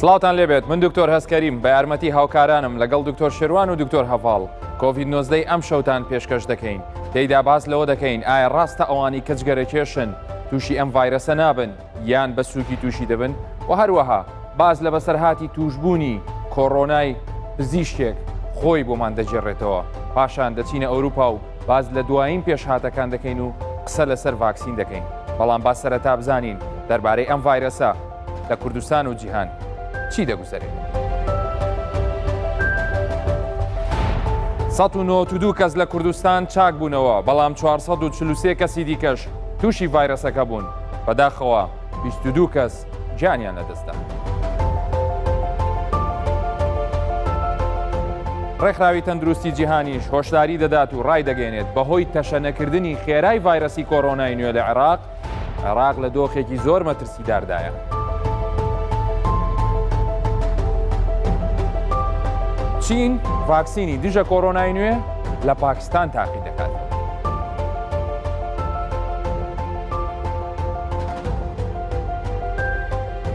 سڵاوتان لێبێت من دکتۆر هەستکەریم بە یارمەتی هاوکارانم لەگەڵ دکتۆر شێروان و دکتۆر هەڤاڵ کۆڤید 19 ئەم شەوتان پێشکەش دەکەین تێیدا باس لەوە دەکەین ئایا ڕاستە ئەوانی کە جگەرەکێشن تووشی ئەم ڤایرەسە نابن یان بە سووکی تووشی دەبن و هەروەها باس لە بەسەرهاتی تووشبوونی کۆڕۆنای پزیشکێک خۆی بۆمان دەگێڕێتەوە پاشان دەچینە ئەوروپا و باس لە دوایین پێشهاتەکان دەکەین و قسە لەسەر ڤاکسین دەکەین بەڵام با سەرەتا بزانین دەربارەی ئەم ڤایرەسە لە کوردستان و جیهان چی دەگوزەرێت. 192 کەس لە کوردستان چاک بوونەوە بەڵام 443 کەسی دیکەش تووشی ڤایرەسەکە بوون بەداخەوە 22 کەس گیانیان لەدەستدا. ڕێکخراوی تەندروستی جیهانیش هۆشداری دەدات و ڕایدەگەێنێت بەهۆی تەشەنەکردنی خێرای ڤایرەسی کۆرۆنای نوێ لە عێراق عێراق لە دۆخێکی زۆر مەترسیداردایە. چین ڤاکسینی دژە کۆرۆنای نوێ لە پاکستان تاقی دەکات.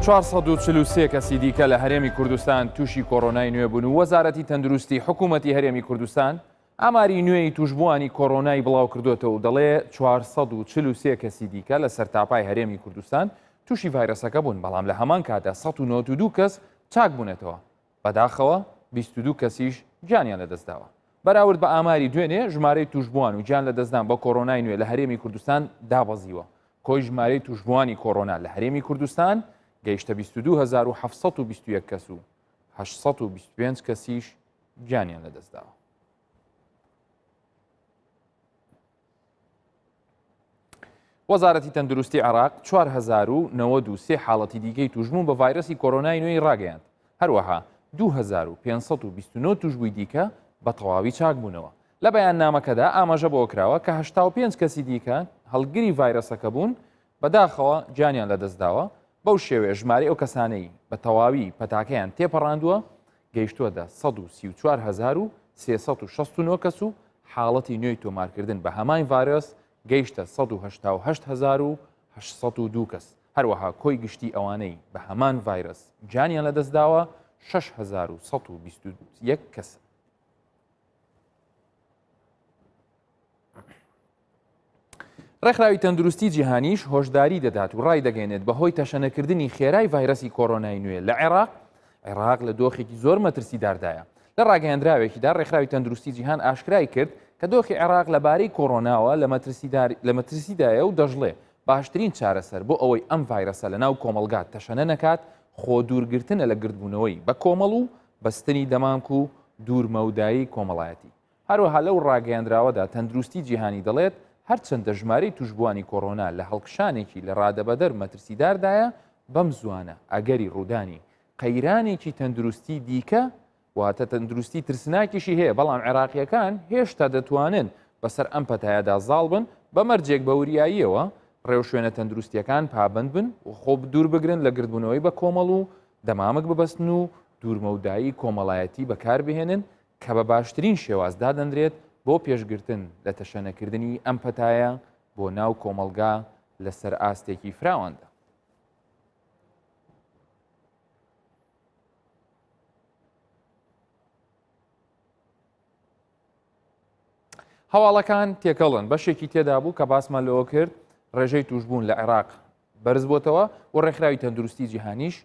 443 کەسی دیکە لە هەرێمی کوردستان تووشی کۆرۆنای نوێ بوون و وەزارەتی تەندروستی حکوومەتی هەرێمی کوردستان ئاماری نوێی تووشبووانی کۆرۆنای بڵاوکردوێتەوە و دەڵێ 443 کەسی دیکە لە سەرتاپای هەرێمی کوردستان تووشی ڤایرەسەکە بوون بەڵام لە هەمان کاتدا 192 کەس چاک بوونەتەوە بەداخەوە 22 کەسیش گیانیان لەدەستداوە. بەراورد بە ئاماری دوێنێ، ژمارەی تووشبووان و گیان لەدەستدان بە کۆرۆنای نوێ لە هەرێمی کوردستان دابەزیوە. کۆی ژمارەی تووشبووانی کۆرۆنا لە هەرێمی کوردستان گەیشتە 22721 کەس و 825 کەسیش گیانیان لەدەستداوە. وەزارەتی تەندروستی عێراق 4093 حاڵەتی دیکەی توشبوون بە ڤایرەسی کۆرۆنای نوێی ڕاگەیاند هەروەها 2529 توشبووی دیکە بە تەواوی چاکبوونەوە لە بەیاننامەکەدا ئاماژە بۆ کراوە کە 85 کەسی دیکە هەڵگری ڤایرەسەکە بوون بەداخەوە گیانیان لەدەستداوە بەو شێوەیە ژمارەی ئەو کەسانەی بە تەواوی پەتاکەیان تێپەڕاندووە گەیشتووەتە 134369 کەس و حاڵەتی نوێی تۆمارکردن بە هەمان ڤایرۆس گەیشتە 188802 کەس، هەروەها کۆی گشتی ئەوانەی بە هەمان ڤایرۆس گیانیان لەدەستداوە 6121 کەسە. ڕێکخراوی تەندروستی جیهانیش هۆشداری دەدات و ڕایدەگەێنێت بەهۆی تەشەنەکردنی خێرای ڤایرەسی کۆرۆنای نوێ لە عێراق عێراق لە دۆخێکی زۆر مەترسیداردایە لە ڕاگەیەندراوێکیدا ڕێکخراوی تەندروستی جیهان ئاشکرای کرد کە دۆخی عێراق لەبارەی کۆرۆناوە لە مەترسیدایە و دەشڵێ باشترین چارەسەر بۆ ئەوەی ئەم ڤایرەسە لە ناو کۆمەڵگا تەشەنە نەکات خۆ دوورگرتنە لە گردبوونەوەی بە کۆمەڵ و بەستنی دەمامک و دوورمەودایی کۆمەڵایەتی. هەروەها لەو ڕاگەیەندراوەدا تەندروستی جیهانی دەڵێت، هەرچەندە ژمارەی تووشبووانی کۆرۆنا لە هەڵکشانێکی لە ڕادەبەدەر مەترسیداردایە، بەم زووانە ئەگەری ڕوودانی قەیرانێکی تەندروستی دیکە واتە تەندروستی ترسناکیشی هەیە، بەڵام عێراقییەکان هێشتا دەتوانن بەسەر ئەم پەتایەدا زاڵ بن بە مەرجێک بە وریاییەوە ڕێوشوێنە تەندروستییەکان پابەند بن و خۆ دوور بگرن لە گردبوونەوەی بە کۆمەڵ و دەمامک ببەستن و دوورمەودایی کۆمەڵایەتی بەکاربهێنن کە بە باشترین شێواز دادەنرێت بۆ پێشگرتن لە تەشەنەکردنی ئەم پەتایە بۆ ناو کۆمەڵگا لەسەر ئاستێکی فراواندا. هەواڵەکان تێکەڵن بەشێکی تێدا بوو کە باسمان لەوە کرد ڕێژەی توشبوون لە عێراق بەرز بۆتەوە و ڕێکخراوی تەندروستی جیهانیش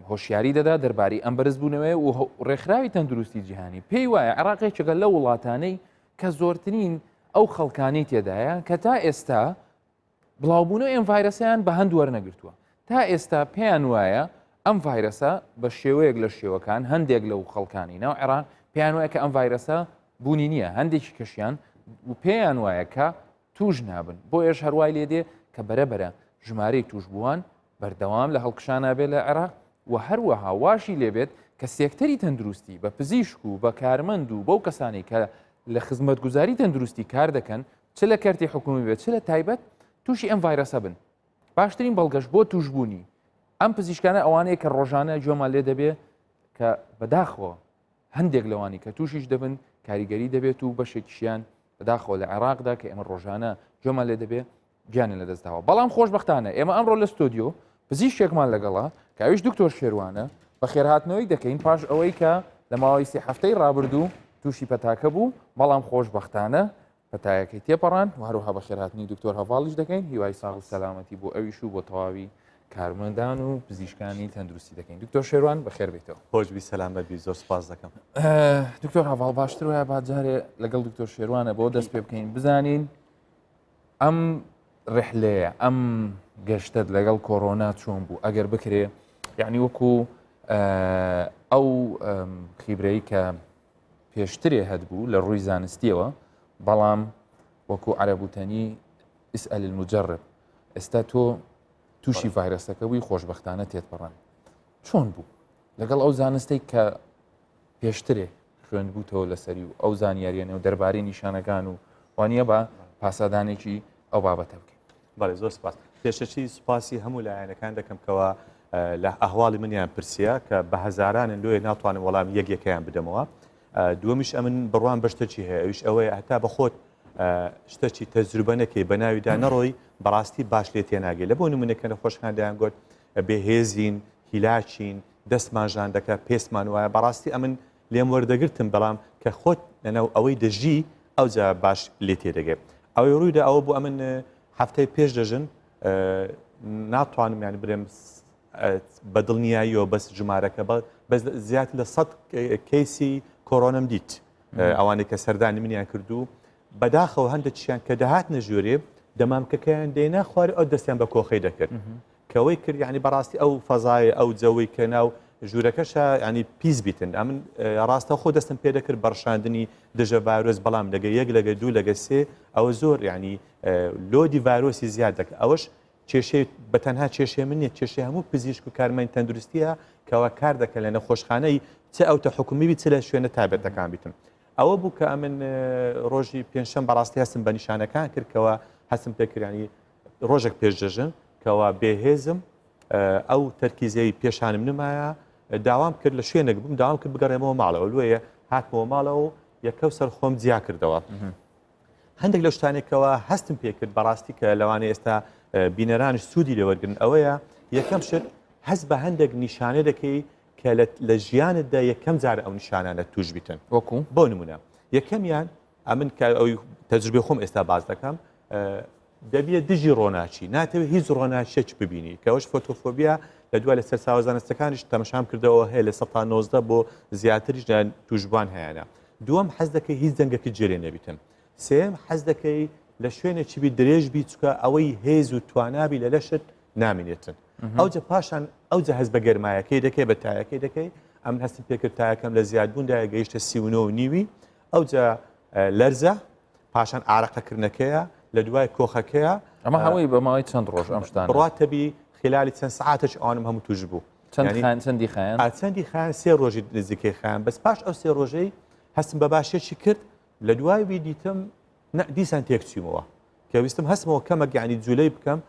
هۆشیاری دەدا دەربارەی ئەم بەرزبوونەوەی و ڕێکخراوی تەندروستی جیهانی پێی وایە عێراق یەکێکە لە وڵاتانەی کە زۆرترین ئەو خەڵکانی تێدایە کە تا ئێستا بڵاوبوونەوەی ئەم ڤایرەسەیان بە هەند وەرنەگرتووە تا ئێستا پێیان وایە ئەم ڤایرەسە بە شێوەیەک لە شێوەکان هەندێک لەو خەڵکانی ناو عێراق پێیان وایە کە ئەم ڤایرەسە بوونی نییە هەندێکی کەشیان و پێیان وایە کە توش نابن بۆیەش هەروای لێ دێ کە بەرەبەرە ژمارەی توشبووان بەردەوام لە هەڵکشانا بێت لە عێراق و هەروەها واشی لێبێت کە سێکتەری تەندروستی بە پزیشک و بە کارمەند و بەو کەسانی کە لە خزمەتگوزاری تەندروستی کار دەکەن چ لە کەرتی حکومی بێت چ لە تایبەت تووشی ئەم ڤایرەسە بن باشترین بەڵگەش بۆ توشبوونی ئەم پزیشکانە ئەوانەیە کە ڕۆژانە گوێمان لێ دەبێ کە بەداخەوە هەندێک لەوانی کە تووشیش دەبن کاریگەری دەبێت و بەشێکیشیان بەداخەوە لە عێراقدا کە ئێمە ڕۆژانە گوێمان لێ دەبێ گیانیان لەدەستداوە بەڵام خۆشببختانە ئێمە ئەمڕۆ لە ستۆدیۆ پزیشکێکمان لەگەڵە کە ئەویش دکتۆر شێروانە. بەخێرهاتنەوەی دەکەین پاش ئەوەی کە لە ماوەی سێ هەفتەی ڕابردوو تووشی پەتاکە بوو، بەڵام خۆشبەختانە پەتایەکەی تێپەڕاند و هەروەها بەخێرهاتنی دکتۆر هەڤاڵیش دەکەین، هیوای ساغ و سەلامەتی بۆ ئەویش و بۆ تەواوی کارمەندان و پزیشکانی تەندروستی دەکەین. دکتۆر شێروان بەخێر بێیتەوە. خۆش بی سەلامەت بی زۆر سپاس دەکەم. دکتۆر هەڤاڵ باشتر وایە با جارێ لەگەڵ دکتۆر شێروانە بۆ دەست پێ بکەین بزانین ئەم ڕحلەیە ئەم گەشتەت لەگەڵ کۆرۆنا چۆن بوو ئەگەر بکرێ یعنی وەکو ئەو خیبرەی کە پێشترێ هەت بوو لە ڕووی زانستیەوە بەڵام وەکو عەرەبوتەنی اسأل المجرب ئێستا تۆ تووشی ڤایرەسەکە بووی خۆشببختانە تێتپەڕان چۆن بوو لەگەڵ ئەو زانستەی کە پێشترێ خوێندبووتەوە لەسەری و ئەو زانیاریانە و دەربارەی نیشانەکان و وانە بە پاسادانێکی ئەو بابەتە بکەین. بەڵێ زۆر سپاس. پێشەکی سوپاسی هەموو لایەنەکان دەکەم کەوا لە ئەهواڵی منیان پرسیە کە بە هەزارانن لۆیە ناتوانم وەڵامی یەک یەکەیان بدەمەوە. دووەمیش ئەمن بڕوام بە شتەکی هەیە ئەویش ئەوەیە هەتا بە خۆت شتەکی تەجروبە نەکەی بە ناویدا نەڕۆی بەڕاستی باش لێ تێناگەی لە بۆ نمونە کە نەخۆشخان دەیان گوت بێهێزین هیلاکین دەستمان ژان دەکا پێستمان وایە بەڕاستی ئەمن لێم وەردەگرتم بەڵام کە خۆت لەناو ئەوەی دەژی ئەوجا باش لێ تێدەگەی ئەوەی ڕوویدا ئەوە بوو ئەمن هەفتەی پێش دەژن ناتوانم یان برێم بە دڵنیاییەوە بەس ژمارەکە بەس زیات لە سە کەیسی کۆرۆنم دیت ئەوانەی کە سەردانی منیان کردو بەداخەوە هەندێکیان کە دەهاتنە ژوورێ دەمامکەکەیان دێنا خوارێ ئەو دەستیان بە کۆخەی دەکرد کەوەی کرد یعنی بەڕاستی ئەو فەزای ئەو جەوەی کە ناو ژوورەکەشە ینی پیس بیتن ئەمن ڕاستە خۆ دەستم پێ دەکرد بەڕشاندنی دژە ڤایرۆس بەڵام لەگە یەک لەگە دوو لەگە سێ ئەوە زۆر ینی load ی ڤایرۆسی زیاد دەکە ئەوەش کێشەی بە تەنها کێشەی من نیە کێشەی هەموو پزیشک و کارمەند تەندروستیە کەوا کار دەکەن لە نەخۆشخانەی چ ئەوتە حکومی بی چ لە شوێنە تایبەتەکان بیتن ئەوە بوو کە ئەمن ڕۆژی پێنجشەم بەڕاستی هەستم بە نیشانەکان کرد کەوا هەستم پێکرانی ڕۆژێک پێش جەژن کەوا بێهێزم ئەو تەرکیزەی پێشانم نمایە داوام کرد لە شوێنێک بووم داوام کرد بگەڕێمەوە ماڵەوە لۆیە هاتمەوە ماڵەوە و یەکەو سەر خۆم جیا کردەوە هەندێک لەو شتانێکەوە هەستم پێکرد بەڕاستی کە لەوانەیە ئێستا بینەرانش سوودی لێوەرگن ئەوەیە یەکەم شت هەست بە هەندێک نیشانە دەکەی کە لە ژیانتدا یەکەم جار ئەو نیشانانە توش بیتن وەکو بۆ نمونە یەکەمیان ئەمن کە ئەوی تەجروبەی خۆم ئێستا باس دەکەم دەبیە دژی ڕۆناچی ناتەوێت هیچ ڕۆناچێک ببینی کەەوەش photophobia لە دوای لە سەرچاوە زانستەکانیش تەمەشام کردەوە هەیە لە 19 بۆ زیاتریش توشبوان هەیەە دووەم حەز دەکەی هیچ دەنگەکی جێرێ نەبیتن سێم حەز دەکەی لە شوێنێکی بی درێژ بی چکە ئەوەی هێز و توانابی لە لەشت نامینێتن ئەوجە پاشان ئەوجە هەست بە گەرمایەکەی دەکەی بە تایەکەی دەکەی ئەم هەستم پێکرد تایەکەم لە زیادبووندا گەیشتە 39 و نیوی ئەوجا لەرزە پاشان ئارەقەکردنەکەیە لە دوای کۆخەکەیە ئەمە هەمووی بە ماوەی چەند ڕۆژ ئەم شتانە بڕاتەبی خلالی چەند سعاتێک ئەوانم هەموو توش بوو چەند خان چەندی خایان چەندی خایان سێ ڕۆژی نزیکەی خایان بەس پاش ئەو سێ ڕۆژەی هەستم بە باشێکی کرد لە دوای وی دیتم دیسان تێکچیمەوە کە ویستم هەستمەوە کەمەک یعنی جولەی بکەم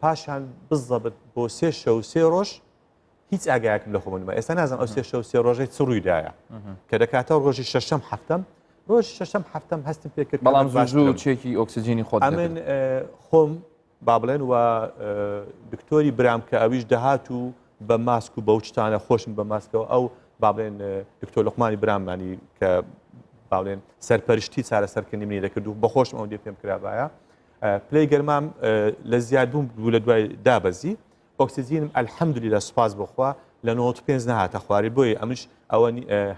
پاشان بزەبت بۆ سێ شەو سێ ڕۆژ هیچ ئاگایەکم لە خۆم نما ئێستا نازانم ئەو سێ شەو سێ ڕۆژەی چ ڕوویدایە کە دەکاتەوە ڕۆژی شەشەم هەفتەم ڕۆژ شەشەم هەفتەم هەستم پێکرد بەڵام زوو زوو چێکی ئۆکسجینی خۆت ئەمن خۆم با بڵێن و دکتۆری برام کە ئەویش دەهات و بە ماسک و بەو شتانە خۆشم بە ماسکەوە ئەو با بڵێن دکتۆر لقمانی برامانی کە با بڵێن سەرپەرشتی چارەسەرکردنی منی دەکرد و بەخۆشم ئەو پێم کرابایە پلەی گەرمام لە زیادبوون بوو لە دوای دابەزی ئۆکسجینم الحمدللە سوپاس بۆ خوا لە 95 نەهاتە خوارێ بۆیە ئەمش ئەوە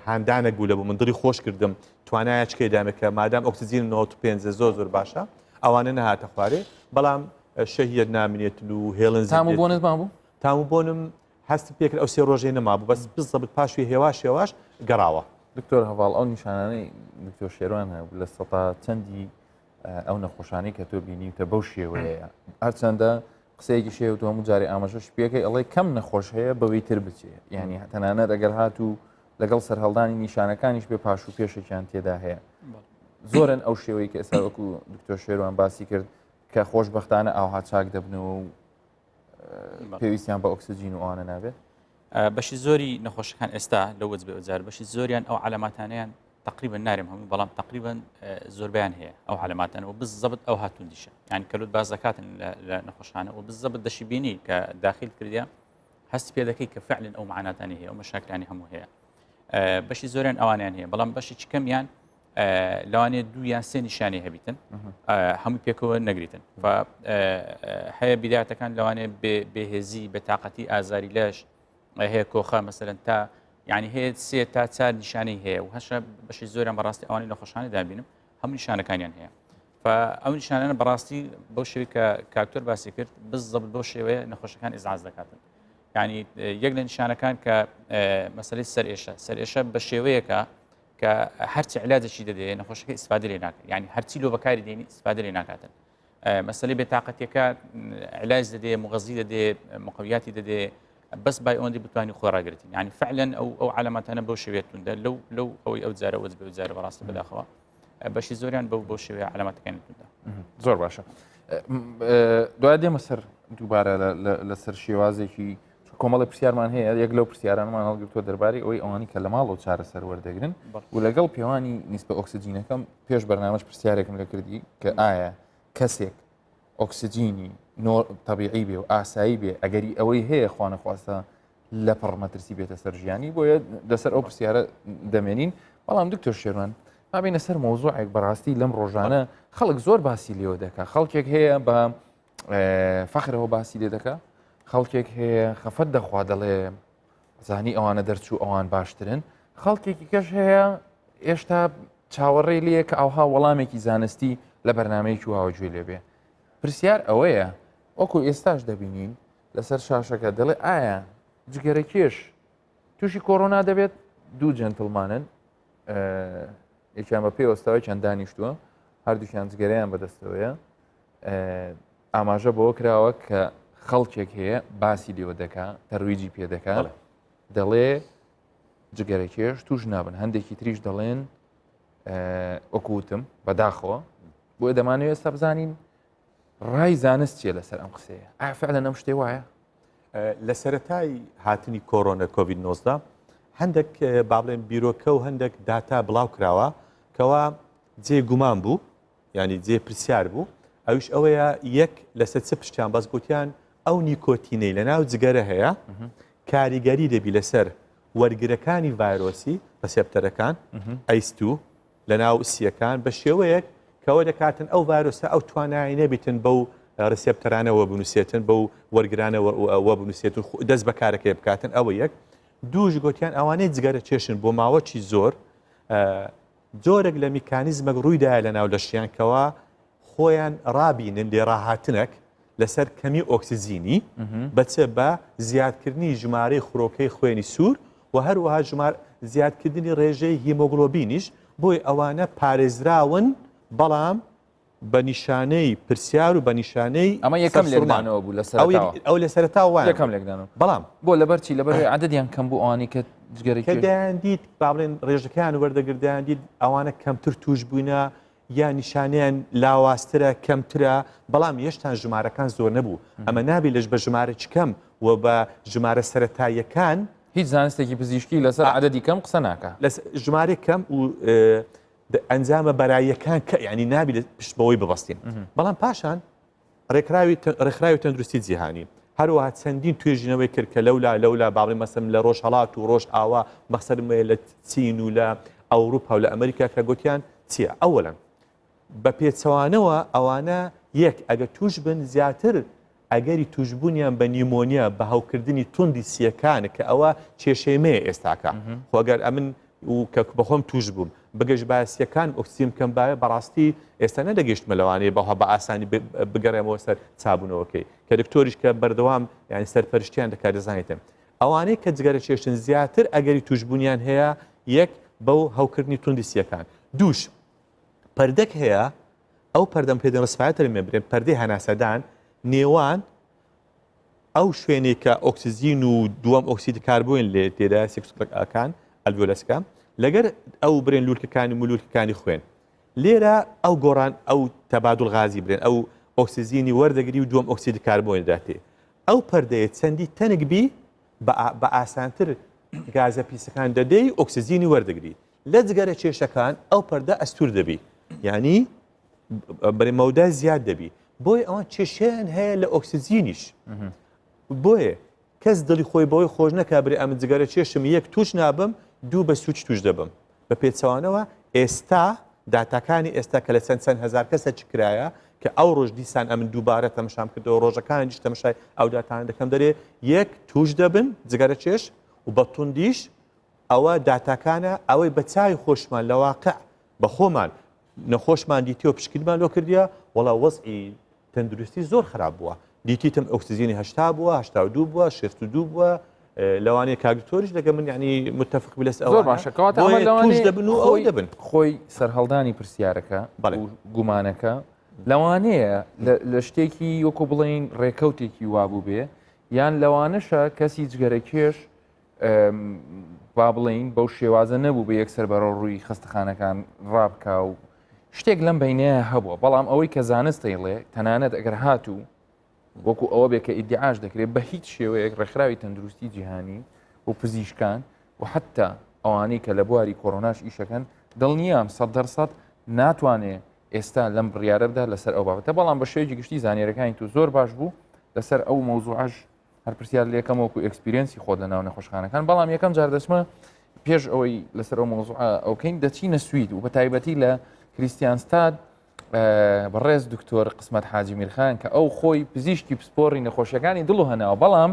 هاندانێک بوو لە بۆ من دڵی خۆش کردم توانایەچکەی دامێ کە مادام ئۆکسجین 95 زۆر زۆر باشە ئەوانە نەهاتە خوارێ بەڵام شەهیەت نامینێتن و هێڵن تام و بۆنت مابوو تام و بۆنم هەست پێکرد ئەو سێ ڕۆژەی نەمابوو بەس بزەبت پاشوی هێواش هێواش گەڕاوە. دکتۆر هەڤاڵ ئەو نیشانانەی دکتۆر شێروان هەبوو لە سەتا چەندی ئەو نەخۆشانەی کە تۆ بینیوتە بەو شێوەیە هەرچەندە قسەیەکی شێ و تۆ هەموو جارێ ئاماژەش پێەکەی ئەڵێ کەم نەخۆش هەیە بەوەی تر بچێ یعنی تەنانەت ئەگەر هات و لەگەڵ سەرهەڵدانی نیشانەکانیش بێ پاش و پێشێکیان تێدا هەیە زۆرن ئەو شێوەی کە ئێستا وەکو دکتۆر شێروان باسی کرد کە خۆشببختانە ئاوها چاک دەبنەوە و پێویستیان بە ئۆکسجین و ئەوانە نابێت بەشی زۆری نەخۆشەکان ئێستا لە وەجبێ ئەوجار بەشی زۆریان ئەو عەلاماتانیان تقریبا نارم هەموو بەڵام تقریبا زۆربیان هەیە ئەو عەلاماتان و بزەبت ئەو هاتوندیشە یان کەلوت باز دەکاتن لە نەخۆشخانە و بزەبت دەشی بینی کە داخل کردیا. هەست پێ دەکەی کە فعلن ئەو معناتانی هەیە ئەو مەشاکلانی هەموو هەیە بەشی زۆریان ئەوانیان هەیە بەڵام بەشی کەمیان لەوانەیە دوو یان سێ نیشانی هەبیتن هەموو پێکەوە نەگریتن هەیە بیداتەکان لەوانەیە بێهێزی بە تااقەتی ئازاری لەش هەیە کۆخە مەسەرەن تا یعنی هەیە سێ تا چار نیشانەی هەیە و هەشە بەشی زۆریان بەڕاستی ئەوانی نەخۆشانە دابینم هەموو نیشانەکانیان هەیە ئەو نیشانانە بەڕاستی بەو شێوی کە کاکتۆر باسی کرد بزەبت بەو شێوەیە نەخۆشەکان ئیزعاج دەکاتن ینی یەک لە نیشانەکان کە مەسلەی سەر ئێشە سەر ئێشە بە شێوەیەکە کە هەرچی علاجێکی دەدەیە نەخۆشەکە ئیسفادە لێ ناکات یعنی هەرچی لۆ بەکاری دێنی ئیسفادە لێ ناکاتن مەسەلەی بێتاقەتیەکە علاج دەدێ مغەزی دەدێ مقویاتی دەدێ بەس بای ئەوەندی بتوانانی خۆ ڕاگرتین یعنی فعلا ئەو ئەو علاماتانە بەو شێوەیە توندە لەو لەو ئەوەی ئەو جارە وەز بێ جارە بەڕاستی بەداخەوە بەشی زۆریان بەو بەو شێوەیە علاماتەکانی توندە زۆر باشە دوای دێمە سەر دووبارە لەسەر شێوازێکی کۆمەڵی پرسیارمان هەیە یەک لەو پرسیارانمان هەڵگرتووە دەربارەی ئەوەی ئەوانی کە لە ماڵەوە چارەسەر وەردەگرن و لەگەڵ پێوانی نیسبە ئۆکسجینەکەم پێش بەرنامەش پرسیارێکم لە کردی کە ئایا کەسێک ئۆکسجینی تەبیعی بێ و ئاسایی بێ ئەگەری ئەوەی هەیە خوانەخواستە لە پڕ مەترسی بێتە سەر ژیانی بۆیە لەسەر ئەو پرسیارە دەمێنین بەڵام دکتۆر شێروان مابینە سەر مۆزوعێک بەڕاستی لەم ڕۆژانە خەڵک زۆر باسی لێوە دەکا خەڵکێک هەیە بە فەخرەوە باسی لێ دەکا خەڵکێک هەیە خەفەت دەخوا دەڵێ زانی ئەوانە دەرچوو ئەوان باشترن خەڵکێکی کەش هەیە ئێشتا چاوەڕێ لێ کە ئەوها وەڵامێکی زانستی لە بەرنمەیەکی واوە گوێ لێبێ پرسیار ئەوەیە وەکو ئێستاش دەبینین لەسەر شاشەکە دەڵێ ئایا جگەرە کێش تووشی کۆرۆنا دەبێت دوو جنتڵمانن یەکیان بە پێوەستاوە چەند دانیشتووە هەردووکیان جگەرەیان بەدەستەوەیە ئاماژە بەوە کراوە کە خەڵکێک هەیە باسی لێوە دەکا تەرویجی پێ دەکا دەڵێ جگەرەکێش توش نابن هەندێکی تریش دەڵێن وەکوتم بەداخەوە بۆیە دەمانەوێت ئێستا بزانین ڕای زانست چیە لەسەر ئەم قسەیە ئایا فعلا ئەم شتێ وایە؟ لە سەرەتای هاتنی کۆرۆنە کۆڤید 19 هەندێک با بڵێن بیرۆکە و هەندێک داتا بڵاو کراوە کەوا جێ گومان بوو یانی جێ پرسیار بوو ئەویش ئەوەیە یەک لەسەر چ پشتیان بەس گوتیان ئەو نیکۆتینەی لە ناو جگەرە هەیە کاریگەری دەبی لەسەر وەرگرەکانی ڤایرۆسی receptor ەکان ACE2 لە ناو سیەکان بە شێوەیەک کەەوە دەکاتن ئەو ڤایرۆسە ئەو توانای نەبیتن بەو receptor انەوە بنووسێتن بەو وەرگرانەوە بنووسێت و دەست بەکارەکەی بکاتن ئەوە یەک دووش گوتیان ئەوانەی جگەرە چێشن بۆ ماوەکی زۆر جۆرێک لە میکانیزمەک ڕوویدایە لە ناو لەشیان کەوا خۆیان ڕابینن لێڕاهاتنەک لەسەر کەمی ئۆکسجینی بە چ بە زیادکردنی ژمارەی خرۆکەی خوێنی سوور و هەروەها ژمار زیادکردنی ڕێژەی هیمۆگلۆبینیش بۆی ئەوانە پارێزراون بەڵام بە نیشانەی پرسیار و بە نیشانەی ئەمە یەکەم لێکدانەوە بوو لە سەرەتاوە. ئەو لە سەرەتاوە وایە. یەکەم لێکدانەوە. بەڵام بۆ لەبەر چی لەبەر عەدەدیان کەم بوو ئەوانەی کە جگەرەی کە دەیان دیت با بڵێن ڕێژەکەیان وەردەگرت دەیان دیت ئەوانە کەمتر تووش بووینە یا نیشانەیان لاوازترە کەمترە بەڵام هێشتان ژمارەکان زۆر نەبوو ئەمە نابی لەش بە ژمارەی کەم و بە ژمارە سەرەتاییەکان هیچ زانستێکی پزیشکی لەسەر عەدەدی کەم قسە ناکا لە ژمارەی کەم و ئەنجامە بەراییەکان کە یعنی نابی پشت بەوەی ببەستین بەڵام پاشان ڕێکخراوی ڕێکخراوی تەندروستی جیهانی هەروەها چەندین توێژینەوەی کرد کە لەولا لەولا باڵی مەسم لە ڕۆژهڵات و ڕۆژ ئاوا مەخسەرمەیە لە چین و لە ئەوروپا و لە ئەمریکا کە گوتیان چییە ئەوەلەن بە پێچەوانەوە ئەوانە یەک ئەگە توش بن زیاتر ئەگەری توشبوونیان بە نیمۆنیا بە هەوکردنی توندی سییەکانە کە ئەوە کێشەی مەیە ئێستاکە خۆ گەر ئەمن و کە بەخۆم توش بووم بگەش با سیەکان ئۆکسجین بکەم باە بەڕاستی ئێستا نەدەگەشتمە لەوانەیە بەها بە ئاسانی بگەڕێمەوە سەر چابوونەوەکەی کە دکتۆریش کە بەردەوام یعنی سەرپەرشتیان دەکات دەزانێتن ئەوانەی کە جگەرە چێشتن زیاتر ئەگەری توشبوونیان هەیە یەک بەو هەوکردنی توندی سیەکان دووش پەردەک هەیە ئەو پەردەم پێ دەڵێن respiratory membrane پەردەی هەناسەدان نێوان ئەو شوێنێک کە ئۆکسجین و دووەم ئۆکسید کاربۆن لێ تێدا سێکسەکان alveolus ەکە لەگەر ئەو برێن لولکەکانی مولولکەکانی خوێن لێرە ئەو گۆڕان ئەو تبادل غازی برێن ئەو ئۆکسجینی وەردەگری و دووەم ئۆکسید کاربۆن داتێ ئەو پەردەیە چەندی تەنک بی بە ئاسانتر گازە پیسەکان دەدەی ئۆکسجینی وەردەگری لە جگەرە کێشەکان ئەو پەردە ئەستور دەبی یعنی بەرێ مەودای زیاد دەبی بۆیە ئەوان کێشیان هەیە لە ئۆکسجینیش بۆیە. کەس دڵی خۆی بەوەی خۆش نەکا برێ ئەمن جگەرە کێشم یەک توش نابم دوو بە سوچ توش دەبم بە پێچەوانەوە ئێستا داتاکانی ئێستا کە لە چەند چەند هەزار کەسە چ کرایە کە ئەو ڕۆژ دیسان ئەمن دووبارە تەمەشام کردەوە ڕۆژەکانی دیش تەمەشای ئەو داتانە دەکەم دەرێ یەک توش دەبن جگەرە کێش و بە توندیش ئەوە داتاکانە ئەوەی بە چاوی خۆشمان لە واقع بە خۆمان نەخۆشمان دیتیوە پشکنمان لۆ کردیە وەڵا وەزعی تەندروستی زۆر خراپ بووە دیتیتم ئۆکسجینی 80 بووە 82 بووە 62 بووە لەوانەیە کاک دکتۆریش لەگە من یعنی متفق بی لەس زۆر باشە کەواتە ئەمە لەوانەیە دەبن و ئەوەی دەبن خۆی سەرهەڵدانی پرسیارەکە و گومانەکە لەوانەیە لە شتێکی وەکو بڵین ڕێکەوتێکی وابوو بێ یان لەوانەشە کەسی جگەرەکێش با بڵین بەو شێوازە نەبوو بە یەکسەر بەرەو ڕووی خەستەخانەکان ڕابکا و شتێک لەم بینەیە هەبووە بەڵام ئەوەی کە زانست دەیڵێ تەنانەت ئەگەر هاتوو وەکو ئەوە بێ کە ئیدعاش دەکرێت بە هیچ شێوەیەک ڕێکخراوی تەندروستی جیهانی و پزیشکان و حتا ئەوانەی کە لە بواری کۆرۆناش ئیشەکەن دڵنیام سەدەرسەد ناتوانێ ئێستا لەم بڕیارە بدا لەسەر ئەو بابەتە بەڵام بە شێوەیەکی گشتی زانیارەکانی تو زۆر باش بوو لەسەر ئەو مەوزوعەش هەر پرسیار لەکەم وەکو experience ی خۆت لە ناو نەخۆشخانەکان بەڵام یەکەم جار دەچمە پێش ئەوەی لەسەر ئەو مەوزوع ئەوکەین دەچینە سوید و بە تایبەتی لە کریستیانستاد بەڕێز دکتۆر قسمەت حاجی میرخان کە ئەو خۆی پزیشکی پسپۆڕی نەخۆشیەکانی دڵ و هەناوە بەڵام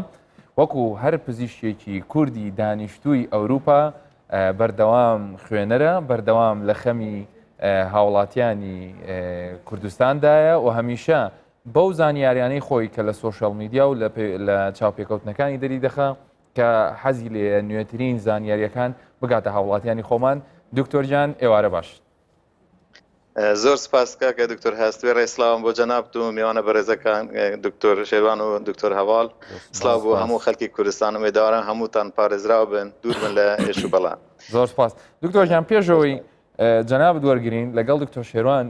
وەکو هەر پزیشکێکی کوردی دانیشتووی ئەوروپا بەردەوام خوێنەرە بەردەوام لە خەمی هاوڵاتیانی کوردستاندایە و هەمیشە بەو زانیاریانەی خۆی کە لە social media و لە چاوپێکەوتنەکانی دەری دەخا کە حەزی لێیە نوێترین زانیاریەکان بگاتە هاوڵاتیانی خۆمان دکتۆر گیان ئێوارە باش. زۆر سپاس کاکە دکتۆر هەست وێڕای سلاوم بۆ جەنابت و میوانە بەڕێزەکان دکتۆر شێروان و دکتۆر هەواڵ سلاو بۆ هەموو خەلکی کوردستان ئومێدەوارم هەمووتان پارێزراو بن دوور بن لە ئێش و بەڵا. زۆر سپاس دکتۆر گیان پێشەوەی جەنابت وەرگین لەگەڵ دکتۆر شێروان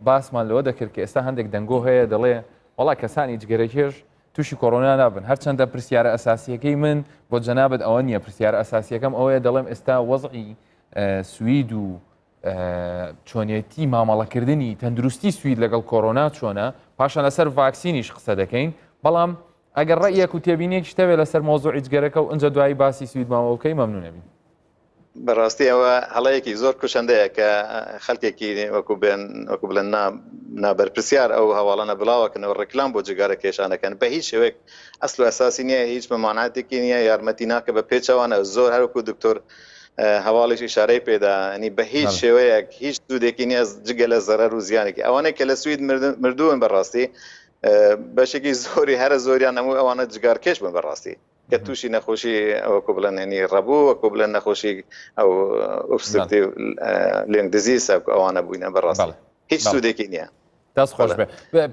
باسمان لەوە دەکرد کە ئێستا هەندێک دەنگۆ هەیە دەڵێ وەڵا کەسانی جگەرەکێش تووشی کۆرۆنا نابن هەرچەندە پرسیارە ئەساسیەکەی من بۆ جەنابەت ئەوە نییە پرسیارە ئەساسیەکەم ئەوەیە دەڵێم ئێستا وەزعی سوید و چۆنیەتی مامەڵەکردنی تەندروستی سوید لەگەڵ کۆرۆنا چۆنە پاشان لەسەر ڤاکسینیش قسە دەکەین بەڵام ئەگەر ڕەیەک و تێبینێک شتەوێ لەسەر مۆزوعی جگەرەکە و ئەجا دوایی باسی سوید مامەوە بکەی مەمنونەبین. بەڕاستی ئەوە هەڵەیەکی زۆر کوشندەیە کە خەلکێکی وەکو بێن وەکو بڵێن نا نابەرپرسیار ئەو هەواڵانە بڵاوەکەنەوە ڕێکلام بۆ جگارە کێشانەکەن بە هیچ شێوەیەک ئەسل و ئەساسی نییە هیچ مەمانعاتێکی نییە یارمەتی ناکە بە پێچەوانە زۆر هەروەکو دکتۆر هەواڵیش ئیشارەی پێدا ئەنی بە هیچ شێوەیەک هیچ سوودێکی نییە جگە لە زەرەر و زیانێکی ئەوانەی کە لە سوید مردوون بەڕاستی بەشێکی زۆری هەرە زۆریان هەموو ئەوانە جگارکێش بن بەڕاستی کە تووشی نەخۆشی وەکو بڵێن ینی ڕەبوو وەکو بڵێن نەخۆشی ئەو obstructive lung disease ئەوانە بووینە بەڕاستی هیچ سوودێکی نییە. دەست خۆش بێ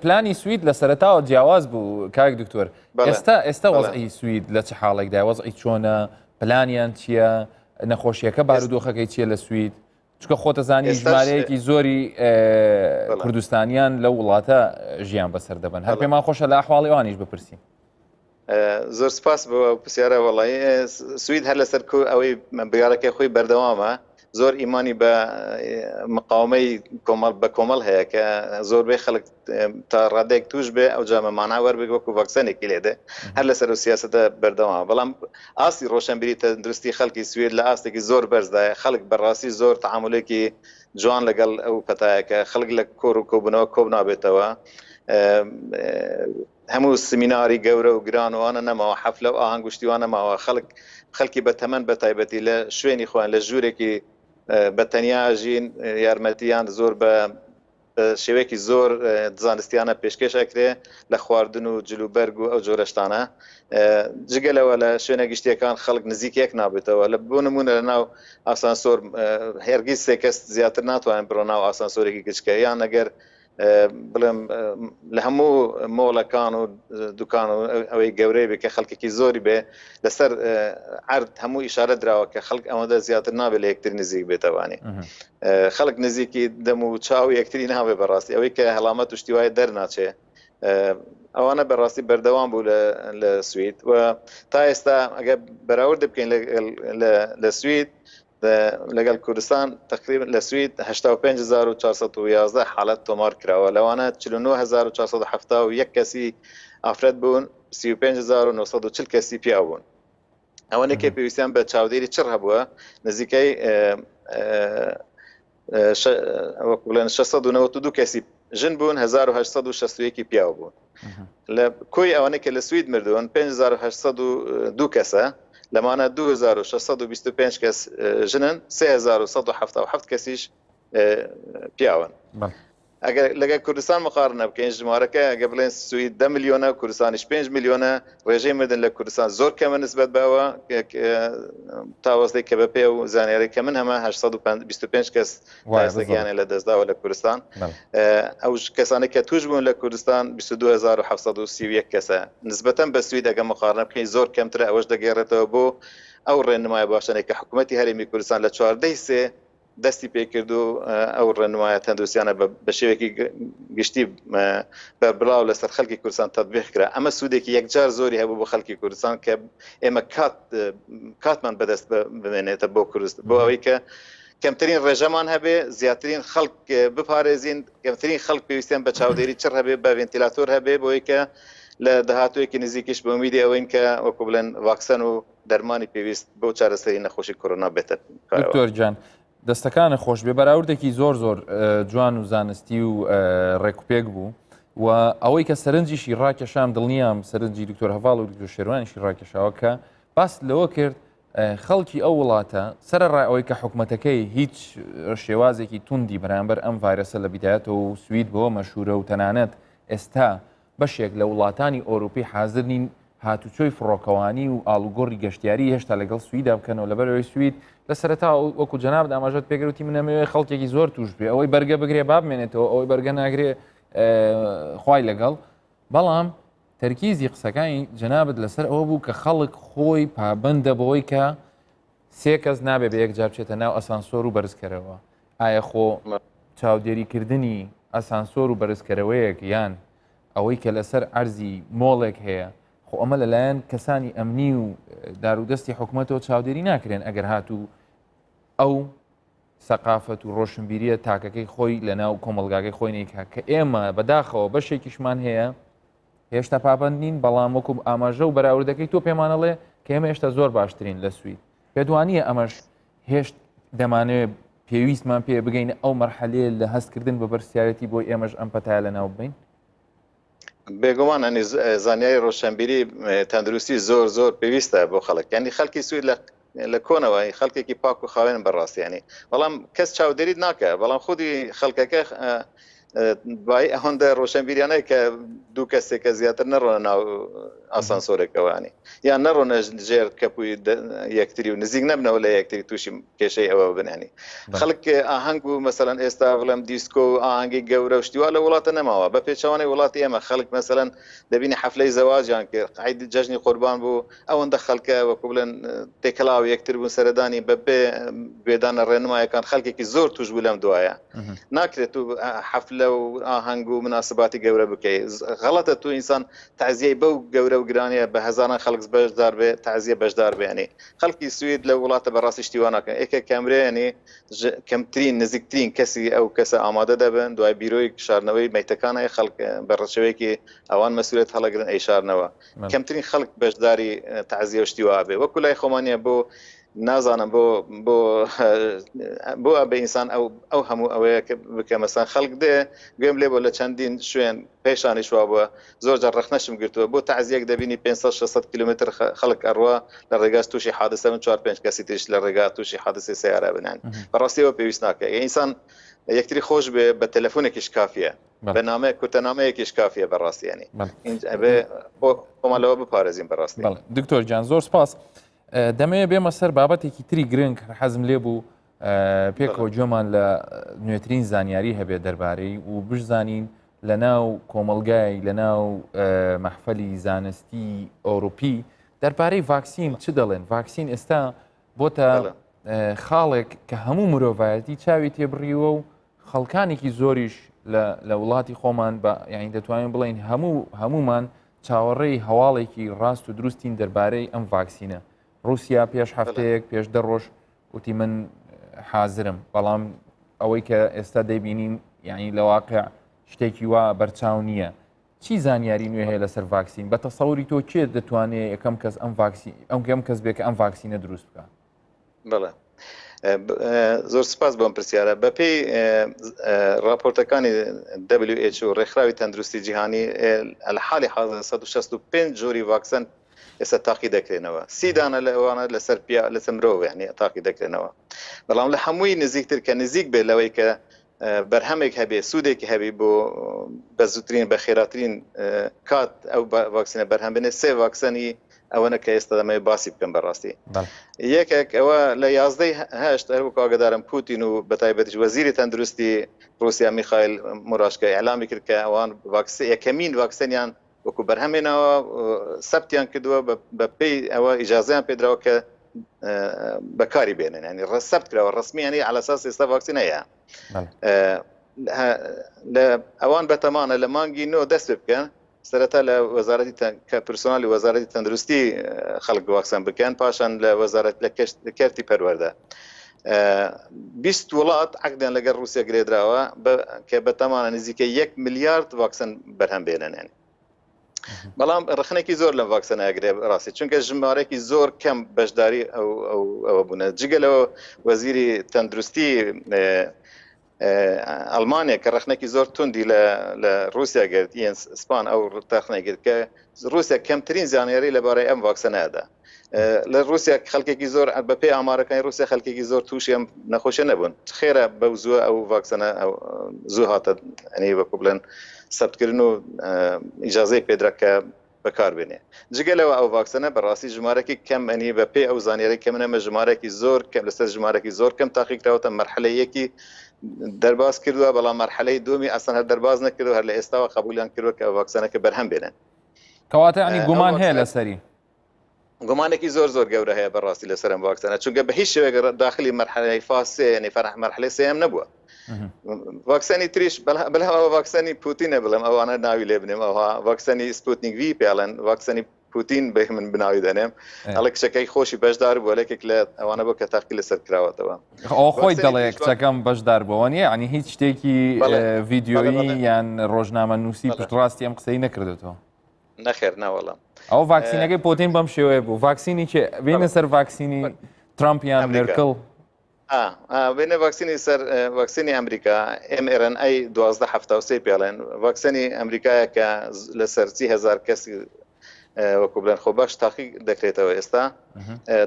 پلانی سوید لە سەرەتاوە جیاواز بوو کاک دکتۆر ئێستا ئێستا وەزعی سوید لە چ حاڵێکدا وەزعی چۆنە پلانیان چییە نەخۆشیەکە بارودۆخەکەی چییە لە سوید چکە خۆتەزانی ژمارەیەکی زۆری کوردستانیان لەو وڵاتە ژیان بەسەر دەبن هەر پێمان خۆشە لە ئەحواڵی ئەوانیش بپرسین. زۆر سپاس بۆ ئەو پرسیارە وەڵی سوید هەر لەسەر کو ئەوەی بڕیارەکەی خۆی بەردەوامە زۆر ئیمانی بە مقاومەی کۆمەڵ بە کۆمەڵ هەیە کە زۆربەی خەڵک تا ڕادێک توش بێ ئەو جامە مانا وەربێت وەکو ڤاکسەنێکی لێ دێ هەر لەسەر و سیاسەتە بەردەوامە بەڵام ئاستی ڕۆشنبیری تەندروستی خەڵکی سوید لە ئاستێکی زۆر بەرزدایە خەڵک بەڕاستی زۆر تەعامولێکی جوان لەگەڵ ئەو پەتایەکە خەڵک لە کۆر و کۆبوونەوە کۆب نابێتەوە هەموو سمیناری گەورە و گران و ئەوانە نەماوە، حەفلە و ئاهەنگ و شتی وا نەماوە، خەڵک خەڵکی بە تەمەن بە تایبەتی لە شوێنی خۆیان لە ژوورێکی بە تەنیا ئەژین، یارمەتییان زۆر بە شێوەیەکی زۆر زانستیانە پێشکێش ئەکرێ لە خواردن و جل و بەرگ و ئەو جۆرە شتانە. جگە لەوە لە شوێنە گشتیەکان خەڵک نزیک یەک نابێتەوە لە بۆ نمونە لە ناو ئاسانسۆر هەرگیز سێ کەس زیاتر ناتوانن بڕۆ ناو ئاسانسۆرێکی گچکە یان ئەگەر بڵێم لە هەموو مۆڵەکان و دوکان و ئەوەی گەورەی بێ کە خەڵکێکی زۆری بێ لەسەر عرض هەموو ئیشارە دراوە کە خەڵک ئەوەندە زیاتر نابێت لە یەکتری نزیک بێتەوانی خەڵک نزیکی دەم و چاو یەکتری نابێ بەڕاستی ئەوەی کە هەڵامەت و شتیوای دەرناچێ ئەوانە بەڕاستی بەردەوام بوو لە سوید و تا ئێستا ئەگە بەراورد بکەین لە سوید. لەگەڵ کوردستان تقریبا لە سوید 85411 حالەت تۆمار کراوە لەوانە 49471 کەسی ئافرەت بوون 35940 کەسی پیاو بوون ئەوەنەی کە پێویستیان بە چاودێری چڕ هەبووە نزیکەی وەک بڵێن 692 کەسی ژن بوون 1861 پیاو بوون لە کۆی ئەوانەی کە لە سوید مردوون 5802 کەسە لەمانە 2625 کەس ژنن 3177 کەسیش پیاون. ئەگەر لەگەڵ کوردستان مقارنە بکەین ژمارەکە ئەگەر بڵێن سوید دە ملیۆنە کوردستانیش 5 ملیۆنە ڕێژەی مردن لە کوردستان زۆر کەمە نسبەت بەوە تا وەستێک کە بەپێ و زانیاری کە من هەمە 825 کەس گیانە لە دەستداوە لە کوردستان ئەو کەسانێک کە توش بوون لە کوردستان 22731 کەسە نسبەتەن بە سوید ئەگە مقارنە بکەین زۆر کەمترە ئەوەش دەگەڕێتەوە بۆ ئەو ڕێنمایە باشانێک کە حکوومەتتی هەرێمی کوردستان لە چواردەی سێ دەستی پێکرد و ئەو ڕێنمایە تەندروستیانە بە شێوەیەکی گشتی بەربڵاو لەسەر خەڵکی کوردستان تەتبیق کرا. ئەمە سوودێکی یەکجار زۆری هەبوو بۆ خەڵکی کوردستان کە ئێمە کات کاتمان بەدەست بمێنێتە بۆ کوردستان بۆ ئەوەی کە کەمترین ڕێژەمان هەبێ زیاترین خەڵک بپارێزین کەمترین خەڵک پێویستیان بە چاودێری چڕ هەبێ بە ڤنتیلاتۆر هەبێ بۆی کە لە داهاتوویەکی نزیکیش بە ئومیدی ئەوەین کە وەکو بڵێن ڤاکسەن و دەرمانی پێویست بۆ چارەسەری نەخۆشی کۆرۆنا بێتە کایەوە. دکتۆر گیان دەستەکانت خۆش بێ بەراوردێکی زۆر زۆر جوان و زانستی و ڕێکوپێک بوو و ئەوەی کە سەرنجیشی ڕاکێشام دڵنیام سەرنجی دکتۆر هەڤاڵ و دکتۆر شێروانیشی ڕاکێشاوە کە باس لەوە کرد خەڵکی ئەو وڵاتە سەرەڕای ئەوەی کە حکوومەتەکەی هیچ شێوازێکی توندی بەرامبەر ئەم ڤایرەسە لە بیدایەتەوە و سوید بەوە مەشهورە و تەنانەت ئێستا بەشێک لە وڵاتانی ئەوروپی حازر نین هاتوچۆی فڕۆکەوانی و ئاڵوگۆڕی گەشتیاری هێشتا لەگەڵ سویدا بکەنەوە لەبەرەوەی سوید لە سەرەتا وەکو جەنابت ئاماژەت پێکرد وتی من ئەمەوێ خەڵکێکی زۆر توش بێ ئەوەی بەرگە بگرێ با بمێنێتەوە ئەوەی بەرگە ناگرێ خوای لەگەڵ بەڵام تەرکیزی قسەکانی جەنابت لەسەر ئەوە بوو کە خەڵک خۆی پابندە بەوەی کە سێ کەس نابێ بە یەکجار بچێتە ناو ئەسانسۆر و بەرزکەرەوە ئایا خۆ چاودێریکردنی ئەسانسۆر و بەرزکەرەوەیەک یان ئەوەی کە لەسەر عەرزی مۆڵێک هەیە خۆ ئەمە لەلایەن کەسانی ئەمنی و دارودەستی حکومەتەوە چاودێری ناکرێن ئەگەر هاتوو ئەو سەقافەت و ڕۆشنبیریە تاکەکەی خۆی لە ناو کۆمەڵگاکەی خۆی نیکە کە ئێمە بەداخەوە بەشێکیشمان هەیە هێشتا پابند نین بەڵام وەکو ئاماژە و بەراوردەکەی تۆ پێمانەڵێ کە ئێمە هێشتا زۆر باشترین لە سوید پێدوانیە ئەمەش هێشت دەمانەوێت پێویستمان پێ بگەینە ئەو مەرحەلەیە لە هەستکردن بە بەرسیارەتی بۆی ئێمەش ئەم پەتایە لەناو ببەین؟ بێگومان ئەنی زانیاری ڕۆشنبیری تەندروستی زۆر زۆر پێویستە بۆ خەڵک ینی خەڵکی سوید لە لە کۆنەوە خەڵکێکی پاک و خاوێن بەڕاستیانی بەڵام کەس چاودێریت ناکە بەڵام خودی خەڵکەکە دوایی ئەوەندە ڕۆشنبیریانەیە کە دوو کەسێکە زیاتر نەڕۆنە ناو ئاسانسۆرێکەوانی یان نەڕۆنە ژێر کەپوی یەکتری و نزیک نەبنەوە لە یەکتری تووشی کێشەی ئەوە بنانی خەڵک ئاهەنگ و مەسەلەن ئێستا بڵێم دیسکۆ و ئاهەنگی گەورە و شتیوا لە وڵاتە نەماوە بە پێچەوانەی وڵاتی ئێمە خەڵک مەسەلەن دەبینی حەفلەی زەواجیان کرد عید جەژنی قوربان بوو ئەوەندە خەڵکە وەکو بڵێن تێکەڵاو یەکتر بوون سەردانی بە بێ گوێدانە ڕێنمایەکان خەڵکێکی زۆر توش بوو لەم دوایە ناکرێت تو حەفلە و ئاهەنگ و مناسباتی گەورە بکەی غەڵەتە تو ئینسان تەعزیەی بەو گەورە و گرانیە بە هەزاران خەڵک بەشدار بێ تەعزیە بەشدار بێ ینی خەڵکی سوید لە وڵاتە بەڕاستی شتی وا ناکەن ئێکە کەمرێ ینی کەمترین نزیکترین کەسی ئەو کەسە ئامادە دەبن دوای بیرۆی شاردنەوەی مەیتەکان هەیە خەڵک بە ڕەچەوەیەکی ئەوان مەسوولێت هەڵەگرن ئەیشارنەوە کەمترین خەڵک بەشداری تەعزیە و شتی وا بێ وەکو لای خۆمانە بۆ نازانم بۆ بۆ بۆ بە ئینسان ئەو ئەو هەموو ئەوەیە کە بکە مەسان خەڵک دێ گوێم لێ بۆ لە چەندین شوێن پێشانی شوا بووە زۆر جار ڕەخنەشم گرتووە بۆ تەعزیەک دەبینی 500 600 کیلومتر خەڵک ئەڕوا لە ڕێگاش تووشی حادثە بن چوار پێنج کەسی تریش لە ڕێگا تووشی حادثەی سەیارە بنان بەڕاستیەوە پێویست ناکە ئینسان یەکتری خۆش بێ بە تەلەفۆنێکیش کافیە بە نامەیە کورتە نامەیەکیش کافیە بەڕاستی ینی ئەبێ خۆمان لەوە بپارێزین بەڕاستی دکتۆر گیان زۆر سپاس دەمەوێت بێمە سەر بابەتێکی تری گرنگ حەزم لێ بوو پێکەوە گوێمان لە نوێترین زانیاری هەبێت دەربارەی و بشزانین لە ناو کۆمەلگای لە ناو مەحفەلی زانستی ئەوروپی دەربارەی ڤاکسین چ دەڵێن ڤاکسین ئێستا بۆتە خاڵێک کە هەموو مرۆڤایەتی چاوی تێبڕیوە و خەڵکانێکی زۆریش لە وڵاتی خۆمان بە یعنی دەتوانین بڵین هەموو هەمومان چاوەڕێی هەواڵێکی ڕاست و دروستین دەربارەی ئەم ڤاکسینە. ڕووسیا پێش هەفتەیەک، پێش دە ڕۆژ وتی من حازرم بەڵام ئەوەی کە ئێستا دەیبینین یعنی لە واقع شتێکی وا بەرچاو نییە چی زانیاری نوێ هەیە لەسەر ڤاکسین بە تەسەوری تۆ کێ دەتوانێت یەکەم کەس ئەم ڤاکسین ئەم کەم کەس بێ کە ئەم ڤاکسینە دروست بکە بەڵێ زۆر سپاس بۆم پرسیارە بەپێی راپۆرتەکانی WHO ڕێکخراوی تەندروستی جیهانی لە حاڵی حاضر 165 جۆری ڤاکسەن ئێستا تاقی دەکرێنەوە سی دانە لە ئەوانە لەسەر پیا لەسەر مرۆڤ یعنی تاقی دەکرێنەوە بەڵام لە هەمووی نزیکتر کە نزیک بێت لەوەی کە بەرهەمێک هەبێ سوودێکی هەبی بۆ بە زووترین بە خێراترین کات ئەو ڤاکسینە بەرهەم بێنێ سێ ڤاکسەنی ئەوەنە کە ئێستا دەمەوێت باسی بکەم بەڕاستی یەکێک ئەوە لە یازدەی هەشت هەروەکو ئاگادارم پوتین و بەتایبەتیش وەزیری تەندروستی رووسیا میخایل موراشکە ئیعلامی کرد کە ئەوان ڤاکسین یەکەمین ڤاکسینیان وەکو بەرهەمێناوە سەبتیان کردووە بە پێی ئەوە ئیجازیان پێدراوە کە بەکاری بێنن ینی ڕسەبت کراوە ڕسمیانی على ئەساس ئێستا ڤاکسین هەیە لە ئەوان بەتەمانە لە مانگی نۆ دەست بکەن سەرەتا لە وەزارەتی کە پرسۆنالی وەزارەتی تەندروستی خەڵک واکسەن بکەن پاشان لە وەزارەت لە کەرتی پەروەردە 20 وڵات عقدیان لەگەڵ رووسیا گرێدراوە کە بەتەمانە نزیکە یەک میلیارد واکسن بەرهەم بێنن بەڵام ڕخنێکی زۆر لەم ڤاکسەنە ئەگرێ ڕاستی چونکە ژمارەێکی زۆر کەم بەشداری ئەو ئەوە بوونە جگە لەوە وەزیری تەندروستی ئەڵمانیا کە ڕخنێکی زۆر توندی لە رووسیا گرت یەنس سپان ئەو ڕخنەی گرت کە رووسیا کەمترین زانیاری لەبارەی ئەم ڤاکسەنەدا لە رووسیا خەڵکێکی زۆر بە پێی ئامارەکانی رووسیا خەڵکێکی زۆر تووشی ئەم نەخۆشیە نەبوون خێرا بەو زووە ئەو ڤاکسەنە زوو هاتە ئەنی وەکو بڵێن سەبتکردن و ئیجازەی پێدرا کە بەکار بێنێ جگە لەوە ئەو ڤاکسەنە بەڕاستی ژمارەکی کەم ئەنی بە پێی ئەو زانیاری کە منەمە ژمارەکی زۆر کەم لەسەر ژمارەکی زۆر کەم تاقیکراوەتە مەرحەلە یەکی دەرباز کردووە بەڵام مەرحەلەی دووەمی ئەسڵەن هەر دەرباز نەکردو هەر لە ئێستاوە قبولیان کردووە کە ڤاکسەنەکە بەرهەم بێنن کەواتە ینی گومان هەیە لەسەری گومانێکی زۆر زۆر گەورە هەیە بەڕاستی لەسەر ئەم ڤاکسەنە چونکە بە هیچ شێوەیەک داخلی مەرحەلەی فاز سێ یعنی فەرح مەرحەلەی سێیەم نەبووە ڤاکسەنی تریش بەڵام ئەوە ڤاکسەنی پوتینە بڵێم ئەوانە ناوی لێ بنێم ئەوها ڤاکسەنی سپوتنیک ڤی پێڵێن ڤاکسەنی پوتین بە من بناوی دەنێم ئەڵێ کچەکەی خۆشی بەشدار بووە لەکێک لە ئەوانە بۆ کە تاقی لەسەر کراوەتەوە ئەو خۆی دەڵێ کچەکەم بەشدار بووە نیە ینی هیچ شتێکی ڤیددیۆیی یان ڕۆژنامە نووسی پشتڕاستی ئەم قسەی نەکردێتەوە نەخێر ناوەڵام ئەو ڤاکسینەکەی پۆتین بەم شێوەیە بوو ڤاکسینی کێ بینە سەر ڤاکسینی ترامپ یان مێرکل بینە ڤاکسینی سەر ڤاکسینی ئەمریکا mRNA 1273 پێڵێن ڤاکسینی ئەمریکایە کە لەسەر سی هزار کەسی وەکو بڵێن خۆ باش تاقی دەکرێتەوە ئێستا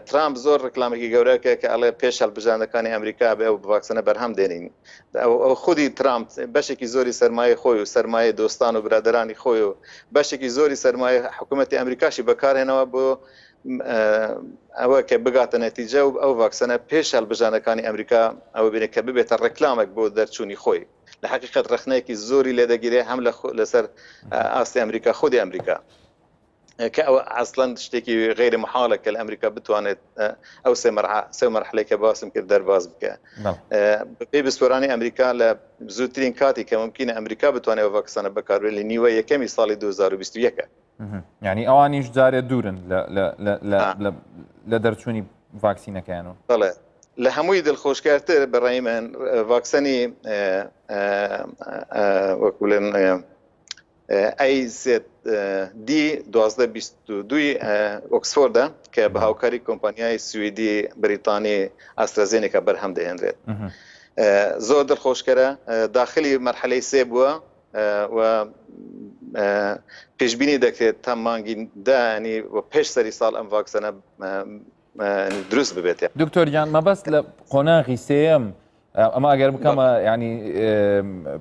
ترامپ زۆر ڕکلامێکی گەورەکە کە ئەڵێ پێش هەڵبژاردنەکانی ئەمریکا بێ ئەو ڤاکسنە بەرهەم دێنین ئەو خودی ترامپ بەشێکی زۆری سەرمایەی خۆی و سەرمایەی دۆستان و برادەرانی خۆی و بەشێکی زۆری سەرمایەی حکوومەتی ئەمریکاشی بەکارهێنەوە بۆ ئەوە کە بگاتە نەتیجە و ئەو ڤاکسەنە پێش هەڵبژاردنەکانی ئەمریکا ئەوە بینێت کە ببێتە ڕێکلامێک بۆ دەرچوونی خۆی لە حقیقت ڕخنەیەکی زۆری لێدەگیرێ هەم لەسەر ئاستی ئەمریکا خودی ئەمریکا کە ئەوە ئەسڵەن شتێکی غەیرە محاڵە کە لە ئەمریکا بتوانێت ئەو سێ مەرحە سێ مەرحلەی کە باسم کرد دەرباز بکە بەپێی پسپۆرانی ئەمریکا لە زووترین کاتی کە ممکنە ئەمریکا بتوانێت ئەو ڤاکسانە بەکاربێت لە نیوە یەکەمی ساڵی 2021 ینی ئەوانیش جارێ دوورن لە دەرچوونی ڤاکسینەکەیانەوە بەڵێ لە هەمووی دڵخۆشکارتر بەڕای من ڤاکسەنی وەکو بڵێن ئەی زێد دی 12 22 ئۆکسفۆردە کە بە هاوکاری کۆمپانیای سوئدی بریتانی ئاسترازێنێکا بەرهەم دەهێنرێت زۆر دڵخۆشکەرە داخلی مەرحەلەی سێ بووە و پێشبینی دەکرێت تا مانگی دانی و پێش سەری ساڵ ئەم ڤاکسەنە دروست ببێت. دکتۆر گیان مەبەست لە قۆناغی سێیەم ئەمە ئەگەر بکەمە ینی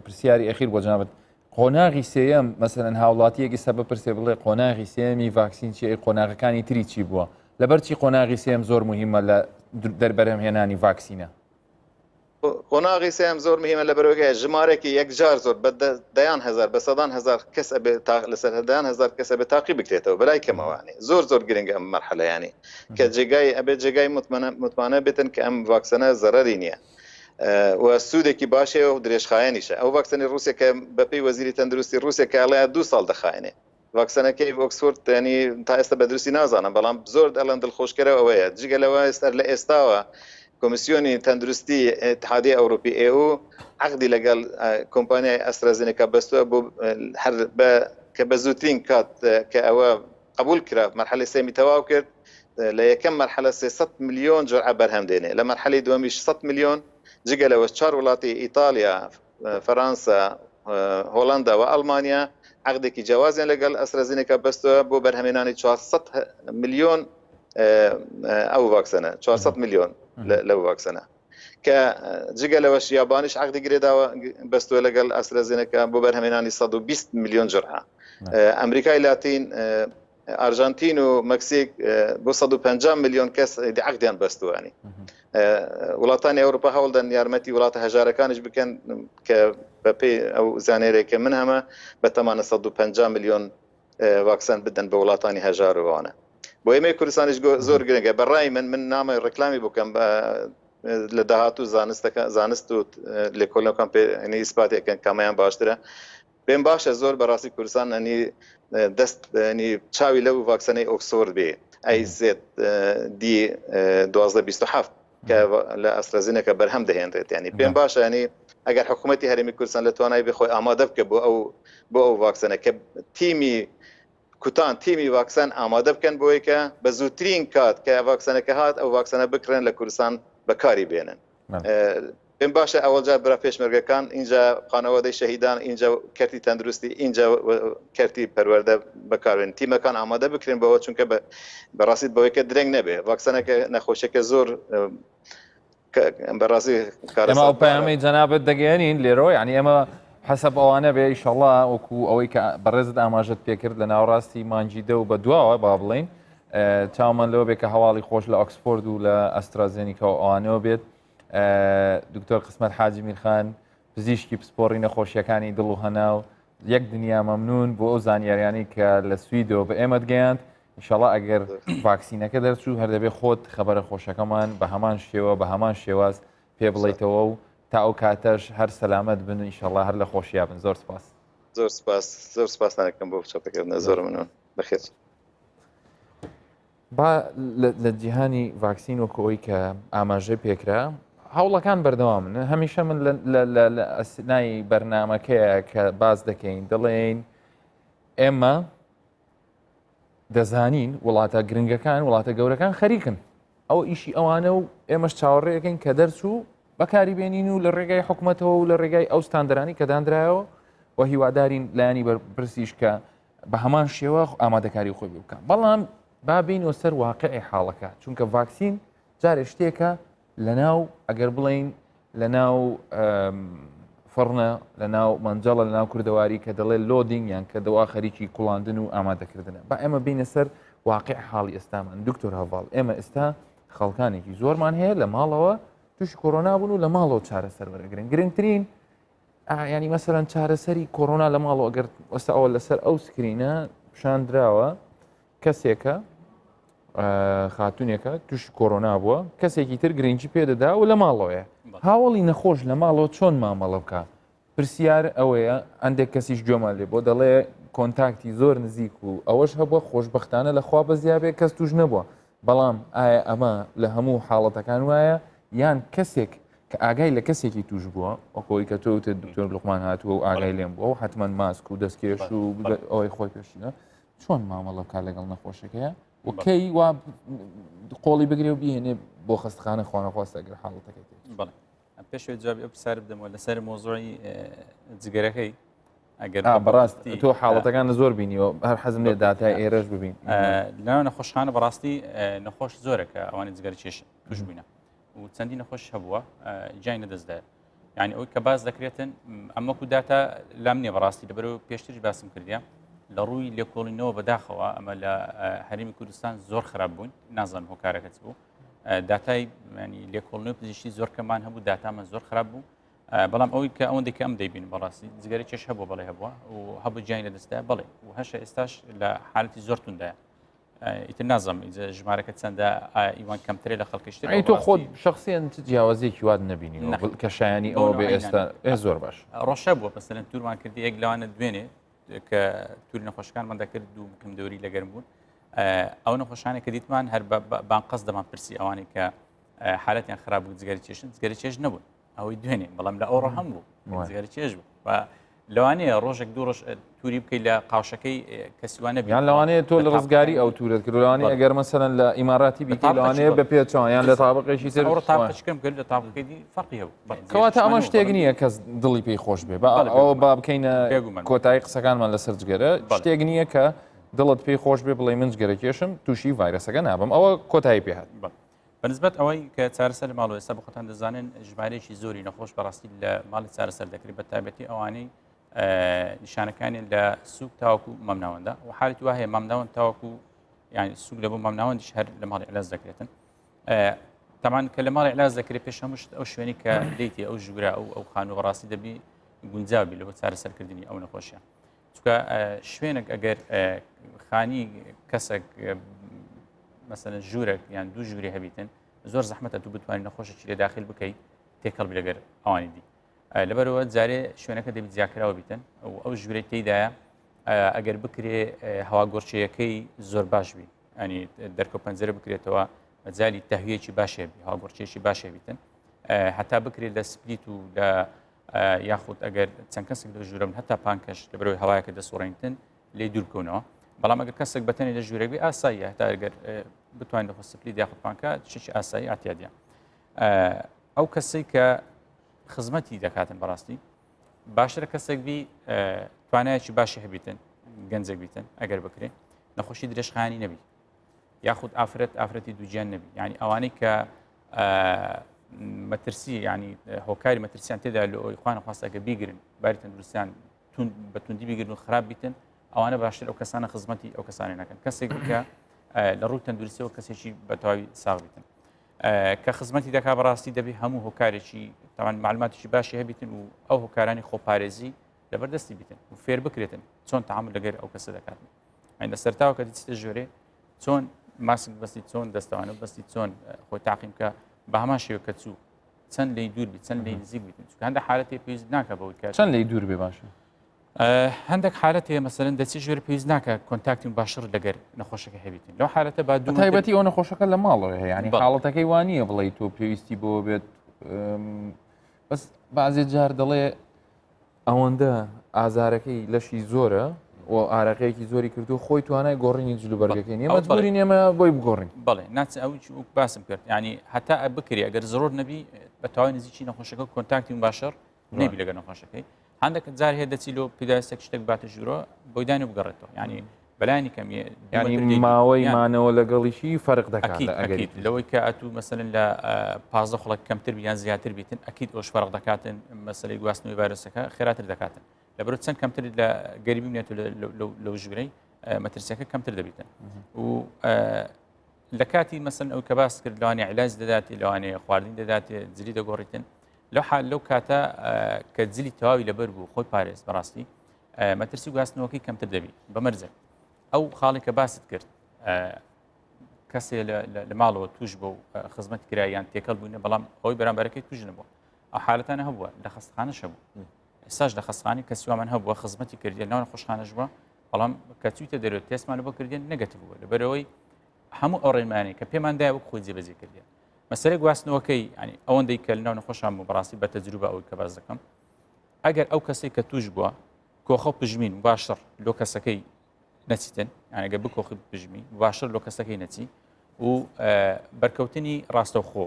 پرسیاری ئەخیر بۆ جنابت قۆناغی سێیەم مەسەلەن هاوڵاتیەکی سە بپرسێ بڵێ قۆناغی سێیەمی ڤاکسین چی ئەی قۆناغەکانی تری چی بووە لەبەر چی قۆناغی سێم زۆر مهمە لە دەربەرهەمهێنانی ڤاکسینە قۆناغی سێم زۆر مهمە لە بەرەوەگە ژمارەێکی یەکجار زۆر بە دەیان هزار بە سەدان هزار کەس ئەبێ تا لەسەر دەیان هزار کەس ئەبێ تاقی بکرێتەوە بەلای کەمەوانی زۆر زۆر گرنگە ئەم مەرحەلەیانی کە جێگای ئەبێ جێگای متمانە متمانە بێتن کە ئەم ڤاکسەنە زەرەری نییە و سوودێکی باش هەیە و درێژخایەنیشە. ئەو ڤاکسەنی ڕووسیا کە بەپێی وەزیری تەندروستی ڕووسیا کە ئەڵێ دوو ساڵ دەخایەنێ. ڤاکسەنەکەی ئۆکسفۆرد ینی تا ئێستا بە دروستی نازانم بەڵام زۆر ئەڵێن دڵخۆشکەرە ئەوەیە. جگە لەوە ئێستا لە ئێستاوە. کۆمیسیۆنی تەندروستی ئیتحادیەی ئەوروپی EU عەقدی لەگەڵ کۆمپانیای ئەسترازینیکا بەستووە بۆ هەر بە کە بە زووترین کات کە ئەوە قبول کرا مەرحەلەی سێمی تەواو کرد لە یەکەم مەرحەلە 300 ملیۆن جرعە بەرهەم دێنێ لە مەرحەلەی دووەمیش 100 ملیۆن جگە لەوەش چوار وڵاتی ئیتالیا فەرانسا هۆڵندا و ئەڵمانیا عەقدێکی جیاوازیان لەگەڵ ئەسترازینیکا بەستووە بۆ بەرهەمێنانی 400 ملیۆن ئەو ڤاکسەنە 400 ملیۆن لەو ڤاکسەنە کە جگە لەوەش یابانیش عقدی گرێداوە بەستووە لەگەڵ ئەسترازینەکە بۆ بەرهەمێنانی 120 ملیۆن جرعە ئەمریکای لاتین ئارژانتین و مەکسیک بۆ 150 ملیۆن کەس عقدیان بەستوانی وڵاتانی ئەوروپا هەوڵدەن یارمەتی وڵاتە هەژارەکانیش بکەن کە بەپێی ئەو زانێرێک کە من هەمە بەتەمانە 150 ملیۆن واکسەن بدەن بە وڵاتانی هەژار و ئەوانە بۆ ئێمەی کوردستانیش زۆر گرنگە بەڕای من من نامەوێت ڕێکلامی بکەم لە داهاتوو زانستەکە زانست و لێکۆڵەکان پێ ئیسپاتێکن کامیان باشترە پێم باشە زۆر بەڕاستی کوردستان ئەنی دەست ئەنی چاوی لەو ڤاکسەنەی ئۆکسۆرد بێ ئەی زێت دی 1227 کە لە ئەسترازینەکە بەرهەم دەهێنرێت ینی پێم باشە ینی ئەگەر حکوومەتتی هەرێمی کوردستان لە توانای بێ خۆی ئامادە بکە بۆ ئەو بۆ ئەو ڤاکسەنە کە تیمی کوتان تیمی ڤاکسەن ئامادە بکەن بۆی کە بە زووترین کات کە ڤاکسەنەکە هات ئەو ڤاکسەنە بکڕن لە کوردستان بەکاری بێنن. پێم باشە ئەوەڵ جار برا پێشمەرگەکان ئینجا خانەوادەی شەهیدان ئینجا کەرتی تەندروستی ئینجا کەرتی پەروەردە بەکاربێن تیمەکان ئامادە بکرێن بەوە چونکە بەڕاستی بەوەی کە درەنگ نەبێ ڤاکسەنەکە نەخۆشیەکە زۆر بەڕاستی ئێمە ئەو پەیامەی جەنابت دەگەیەنین لێرەوە یعنی ئێمە حەسەب ئەوانە بێ ئیشەڵا وەکو ئەوەی کە بەڕێزت ئاماژەت پێکرد لە ناوەڕاستی مانگی دە و بە دواوە با بڵین چاومان لەوە بێ کە هەواڵی خۆش لە ئۆکسفۆرد و لە ئەسترازێنیکا و ئەوانەوە بێت دکتۆر قسمەت حاجی میرخان پزیشکی پسپۆڕی نەخۆشیەکانی دڵ و هەناو یەک دنیا مەمنون بۆ ئەو زانیاریانی کە لە سویدەوە بە ئێمەت گەیاند ئیشەڵا ئەگەر ڤاکسینەکە دەرچوو هەر دەبێ خۆت خەبەرە خۆشەکەمان بە هەمان شێوە بە هەمان شێواز پێ بڵیتەوە و تا ئەو کاتەش هەر سەلامەت بن ئیشەڵا هەر لە خۆشیا بن زۆر سپاس. زۆر سپاس زۆر سپاستان ئەکەم بۆ چاپەکردنە زۆر منون بەخێر. با لە جیهانی ڤاکسین وەکو ئەوی کە ئاماژەی پێکرا هەوڵەکان بەردەوامن هەمیشە من لە ئەسنای بەرنمەکەیە کە باس دەکەین دەڵێین ئێمە دەزانین وڵاتە گرنگەکان وڵاتە گەورەکان خەریکن ئەو ئیشی ئەوانە و ئێمەش چاوەڕێەکەین کە دەرچوو بەکاری بێنین و لە ڕێگای حکوومەتەوە و لە ڕێگای ئەو ستاندەرانی کە دانرایەوە و هیوادارین لایەنی بەرپرسیش کە بە هەمان شێوە ئامادەکاری خۆی بکە بەڵام با بینەوە سەر واقعی حاڵەکە چونکە ڤاکسین جارێ شتێکە لەناو ئەگەر بڵین لەناو فڕنە لەناو مەنجەڵە لەناو کوردەواری کە دەڵێ loading یان کە دەوا خەریکی کوڵاندن و ئامادەکردنە با ئێمە بینە سەر واقع حاڵی ئێستامان دکتۆر هەڤاڵ ئێمە ئێستا خەڵکانێکی زۆرمان هەیە لە ماڵەوە تووشی کۆرۆنا بوون و لە ماڵەوە چارەسەر وەرەگرن گرنگترین ینی مەسەرەن چارەسەری کۆرۆنا لە ماڵەوە ئەگەر ئەستا ئەوە لەسەر ئەو screen ە پیشاندراوە کەسێکە خاتونێکە تووشی کۆرۆنا بووە کەسێکی تر گرنگی پێدەدا و لە ماڵەوەیە هاوڵی نەخۆش لە ماڵەوە چۆن مامەڵە بکە پرسیار ئەوەیە ئەندێک کەسیش گوێمان لێ بۆ دەڵێ contact ی زۆر نزیک و ئەوەش هەبووە خۆشببختانە لەخوا بەزیابێ کەس توش نەبووە بەڵام ئایا ئەمە لە هەموو حاڵەتەکان وایە یان کەسێک کە ئاگای لە کەسێکی توش بووە وەکۆی کە تۆ وتت دکتۆر لوقمان هاتووە و ئاگای لێم بووە و حتمما ماسک و دەستکێش و ئەوەی خۆی پێشینە چۆن مامەڵە بکات لەگەڵ نەخۆشەکەیە و کەی وا قۆڵی بگرێ و بیهێنێ بۆ خەستخانە خوانەخواستە گەر حاڵەتەکەی بەڵێ پێشوێ جوابی ئەو پرسیارە بدەمەوە لەسەر مۆزۆی جگەرەکەی ئەگەر بەڕاستی تۆ حاڵەتەکان زۆر بینیوە هەر حەزم لێ داتای ئێرەش ببین لەناو نەخۆشخانە بەڕاستی نەخۆش زۆرەکە ئەوانە جگەر کێش توش بووینە و چەندی نەخۆش هەبووە گیانی لەدەستدایە یعنی ئەوەی کە باس دەکرێتن ئەمەکو داتا لام نییە بەڕاستی لەبەرەوە پێشتریش باسم کردیا لە ڕووی لێکۆڵینەوە بەداخەوە ئەمە لە هەرێمی کوردستان زۆر خراپ بوون نازانم هۆکارەکەت بوو داتای ینی لێکۆڵنەوە پزیشتی زۆر کەمان هەبوو داتامان زۆر خراپ بوو بەڵام ئەوەی کە ئەوەندێک کە ئەم دەیبین بەڕاستی جگەرە کێش هەبوو بەڵێ هەبووە و هەبوو گیانی لەدەستدا بەڵێ و هەشە ئێستاش لە حالەتی زۆر توندایە ئیتر نازم ژمارەکە چەندە ئیوان کەمترێ لە خەڵکیشتر ئەی تۆ خۆت شخصیان چ جیاوازیەکی وات نەبینی کە شایانی ئەوە بێ ئێستا ئێ زۆر باش ڕۆشە بووە پەسەلەن تورمان کردی یەک لەوانە دوێنێ کە توری نەخۆشەکانمان دەکرد دوو مقیم دەوری لە گەرم بوون ئەو نەخۆشانە کە دیتمان هەر بانقەس دەمان پرسی ئەوانەی کە. حالەتیان خراپ بوو جگەرە کێشن جگەرە کێش نەبوون ئەوەی دوێنێ بەڵام لە ئەوڕۆ هەم بوو جگەرە کێش بوو لەوانەیە ڕۆژێک دوو ڕۆژ توری بکەیت لە قاوشەکەی کەسیوانە بیان لەوانەیە تۆ لە ڕزگاری ئەو تورت کرد لەوانەیە ئەگەر مەسەلەن لە ئیماراتی بیتی لەوانەیە بە پێچەوە یان لە تابقێکی تر تاقەکەم کرد لە تاقەکەی دی فەرقی هەبوو کەواتە ئەمە شتێک نییە کەس دڵی پێی خۆش بێ با ئەوە با بکەینە کۆتایی قسەکانمان لەسەر جگەرە شتێک نییە کە دڵت پێی خۆش بێ بڵێ من جگەرە کێشم تووشی ڤایرەسەکە نابم ئەوە کۆتایی پێهات. بەنسبەت ئەوەی کە چارەسەر لە ماڵەوە ئێستا بەخۆتان دەزانن ژمارەیەکی زۆری نەخۆش بەڕاستی لە ماڵی چارەسەر دەکرێت بە تایبەتی ئەوانەی نیشانەکانیان لە سوک تاوەکو مامناوەندە و حالت وا هەیە مامناوەند تاوەکو یعنی سوک لە بۆ مامناوەندیش هەر لە ماڵی علاج دەکرێتن تەمان کە لە ماڵی علاج دەکرێت پێش هەموو شت ئەو شوێنی کە دیتی ئەو ژوورە ئەو ئەو خانوو بەڕاستی دەبی گونجاوی لە بۆ چارەسەرکردنی ئەو نەخۆشیە چونکە شوێنێک ئەگەر خانی کەسێک مەسەلەن ژوورێک یان دوو ژووری هەبیتن زۆر زەحمەتە تو بتوانین نەخۆشێکی لێ داخل بکەیت تێکەڵ بی لەگەر ئەوانی دی لەبەرەوە جارێ شوێنەکە دەبیت زیاکراوە بیتن و ئەو ژوورەی تێدایە ئەگەر بکرێ هەواگۆڕچەیەکەی زۆر باش بی ئەنی دەرکە پەنجەرە بکرێتەوە مەجای تەهویەکی باشێ بی هەواگۆڕچێکی باشێ بیتن هەتا بکرێت لە split و لە یاخود ئەگەر چەند کەسێک لە ژوورم هەتا پانکەش لە بەرەوەی هەوایەکە دەسوڕێنتن لێ دوور بکەونەوە بەڵام ئەگەر کەسێک بەتەنێ لە ژوورێک بێ ئاساییە هەتا ئەگەر بتوانین لە split یاخود پانکە شتێکی ئاسایی ئاعتیادیە ئەو کەسێک کە خزمەتی دەکاتن بەڕاستی باشترە کەسێک بی توانایەکی باشی هەبیتن گەنجێک بیتن ئەگەر بکرێ نەخۆشی درێژخانی نەبی یاخود ئافرەت ئافرەتی دووگیان نەبی یعنی ئەوانەی کە مەترسی ینی هۆکاری مەترسیان تێدا لە ئەوی خوانە خواستەکە بیگرن باری تەندروستیان بە توندی بیگرن و خراپ بیتن ئەوانە باشتر ئەو کەسانە خزمەتی ئەو کەسانە نەکەن کەسێک کە لە ڕووی تەندروستیەوە کەسێکی بە تەواوی ساغ بیتن کە خزمەتی دەکا بەڕاستی دەبی هەموو هۆکارێکی تاوان معلوماتێکی باشی هەبیتن و ئەو هۆکارانی خۆپارێزی لەبەردەستی بیتن و فێر بکرێتن چۆن تعامل لەگەر ئەو کەسە دەکات ئەین لە سەرتاوە کە دەچیتە ژۆرێ چۆن ماسک بەستی چۆن دەستەوانە بەستی چۆن خۆی تاقیم کە بە هەمان شێوە کە چوو چەند لی دوور بی چەند لی نزیک بیت چونکە هەندە حالەتی پێویست ناکە بەوەی کە چەند لی دوور بێ باشە هەندێک حالەت هەیە مەسەرەن دەچی ژێر پێویست ناکە contact ی مباشر لەگەر نەخۆشەکە هەبیتن لەو حالەتە با دوو تایبەتی ئەو نەخۆشەکە لە ماڵەوە هەیە ینی حاڵەتەکەی وانە بڵێ تۆ پێویستی بۆ بێت بەس بازێ جار دەڵێ ئەوەندە ئازارەکەی لەشی زۆرە و ئارەقەیەکی زۆری کردو خۆی توانای گۆڕینی جلوبەرگەکەی نیە مەجبوری نێمە بۆی بگۆڕین بەڵێ ناچ ئەو باسم کرد ینی هەتا بکری ئەگەر زۆر نەبی بە تەواوی نزیکی نەخۆشەکە contact ی مباشر نەبی لەگە نەخۆشەکەی هەندێک جار هەیە دەچی لۆ پێداویستێک شتێک باتە ژوورۆ بۆی دانی بگەڕێتەوە ینی بەلانی کەم ینی ماوەی مانەوە لەگەڵیشی فەرق دەکات ئەگەر لەوەی کە ئەتوو مەسەلەن لە 15 خڵک کەمتر بیان زیاتر بیتن ئەکید ئەوش فەرق دەکاتن مەسلەی گواستنەوەی ڤایرۆسەکە خێراتر دەکاتن لەبەر چەند کەمتر لە گەریبی بنێت لەو ژوورەی مەترسیەکە کەمتر دەبیتن و لە کاتی مەسن ئەو کە باس کرد لەوانێ علاج دەداتێ لەوانەیە خواردن دەداتێ جلی دەگۆڕیتن لەو حال لەو کاتە کە جلی تەواوی لەبەر بوو خۆی پارێز بەڕاستی مەترسی گواستنەوەکەی کەمتر دەبی بەمەرجە ئەو خاڵی کە باست کرد کەسێ لە ماڵەوە توش بۆ خزمەت کرایان تێکەڵ بووینە بەڵام ئەوی بەرامبەرەکەی توش نەبوو ئەو حالەتانە هەبووە لە خەستخانە شەبوو ئێستاش لە خەستخانی کەسیوامان هەبووە خزمەتی کردیە ناو نەخۆشخانەش بووە بەڵام کە چوویتە دەرەوە تێستمان بۆ کردێن negative بووە لەبەرەوەی هەموو ئەو ڕێنمایانەی کە پێمان دایە وەک خۆی جێبەجێ کردیە مەسەلەی گواستنەوەکەی ینی ئەوەندەی کە لەناو نەخۆشان بوو بەڕاستی بە تەجروبە ئەوەی کە باس دەکەم ئەگەر ئەو کەسێک کە توش بووە کۆخە و پژمین باشتر لۆ کەسەکەی نەچیتن یانەگە بکۆخی پژمی باشتر لۆ کەسەکەی نەچی و بەرکەوتنی ڕاستەوخۆ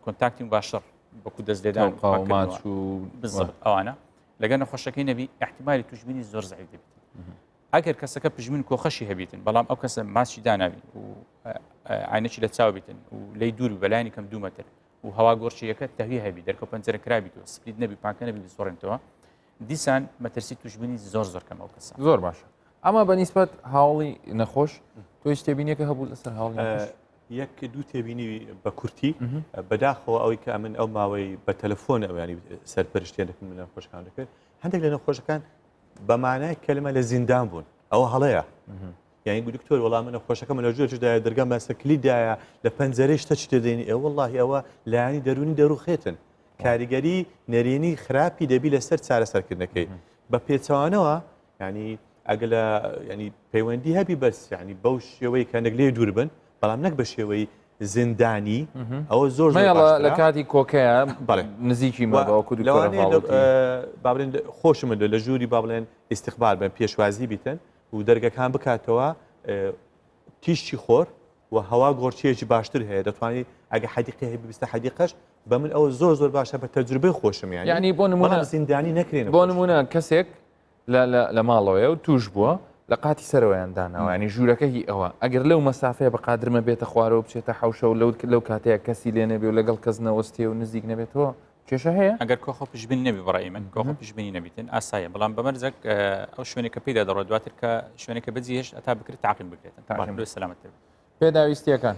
contact ی مباشر وەکو دەست لێدان قاوماچ و بالضبط ئەوانە لەگەر نەخۆشەکەی نەبی احتیمالی توشببینی زۆر زعیف دەبێت ئەگەر کەسەکە پژمین کۆخەشی هەبیتن بەڵام ئەو کەسە ماسکی داناوی و عینەکی لە چاو بیتن و لی دوور بەلایانی کەم دوو مەتر و هەوا گۆڕچیەکە تەهوی هەبی دەرکە پەنجەرە کرابیتەوە split نەبی پانکە نەبی بسوڕێنتەوە دیسان مەترسی توشببوونی زۆر زۆر کەم ئەو کەسە زۆر باشە ئەمە بە نیسبەت هاوڵی نەخۆش تۆ هیچ تێبینیەکە هەبوو لەسەر هاوڵی نەخۆش؟ یەک دوو تێبینی بە کورتی بەداخەوە ئەوەی کە ئەمن ئەو ماوەی بە تەلەفۆن ئەویانی سەرپەرشتیان دەکردم لە نەخۆشخانە دەکرد هەندێک لە نەخۆشەکان بە مانای کەلمە لە زیندان بوون ئەوە هەڵەیە یعنی دکتۆر وەڵام من نەخۆشەکەم لە ژوورێکدایە دەرگام بەسەر کلیدایە لە پەنجەرەی شتە چی دەدەین ئێ وەڵاهی ئەوە لایەنی دەروونی دەروخێتن کاریگەری نەرێنی خراپی دەبی لەسەر چارەسەرکردنەکەی بە پێچەوانەوە ینی ئەگە لە ینی پەیوەندی هەبی بەس ینی بەو شێوەی کە نەک لێ دوور بن بەڵام نەک بە شێوەی. زیندانی ئەوە زۆر زۆر لە کاتی کۆکەیە بەڵێ نزیکی مەوەکو با بڵێن خۆشم لە ژووری با بڵێن ئیستقبال بن پێشوازی بیتن و دەرگەکان بکاتەوە تیشکی خۆر و هەوا گۆڕچیەکی باشتر هەیە دەتوانانی ئەگە حەدیقی هەیە ببیستە حەدیقەش بە من ئەوە زۆر زۆر باشە بە تەجروبەی خۆشم یانی یعنی بۆ نمونە زیندانی نەکرێن بۆ نمونە کەسێک لە ماڵەوەیە و توش بووە لە قاتی سەرەوەیان داناوە ینی ژوورەکە هی ئەوە ئەگەر لەو مەسافەیە بە قادرمە بێتە خوارەوە بچێتە حوشە و لەو لەو کاتەیە کەسی لێ نەبێ و لەگەڵ کەس نەوەستێ و نزیک نەبێتەوە کێشە هەیە؟ ئەگەر کۆخە پشبینی نەبی بەڕای من کۆخە پشبینی نەبیتن ئاسایە بەڵام بەمەرجێک ئەو شوێنێک کە پێدا دەڕۆ دواتر کە شوێنێکە بەجی هێشت ئەتا بکرێت تاقیم بکرێتن تاقیم سەلامەت پێداویستیەکان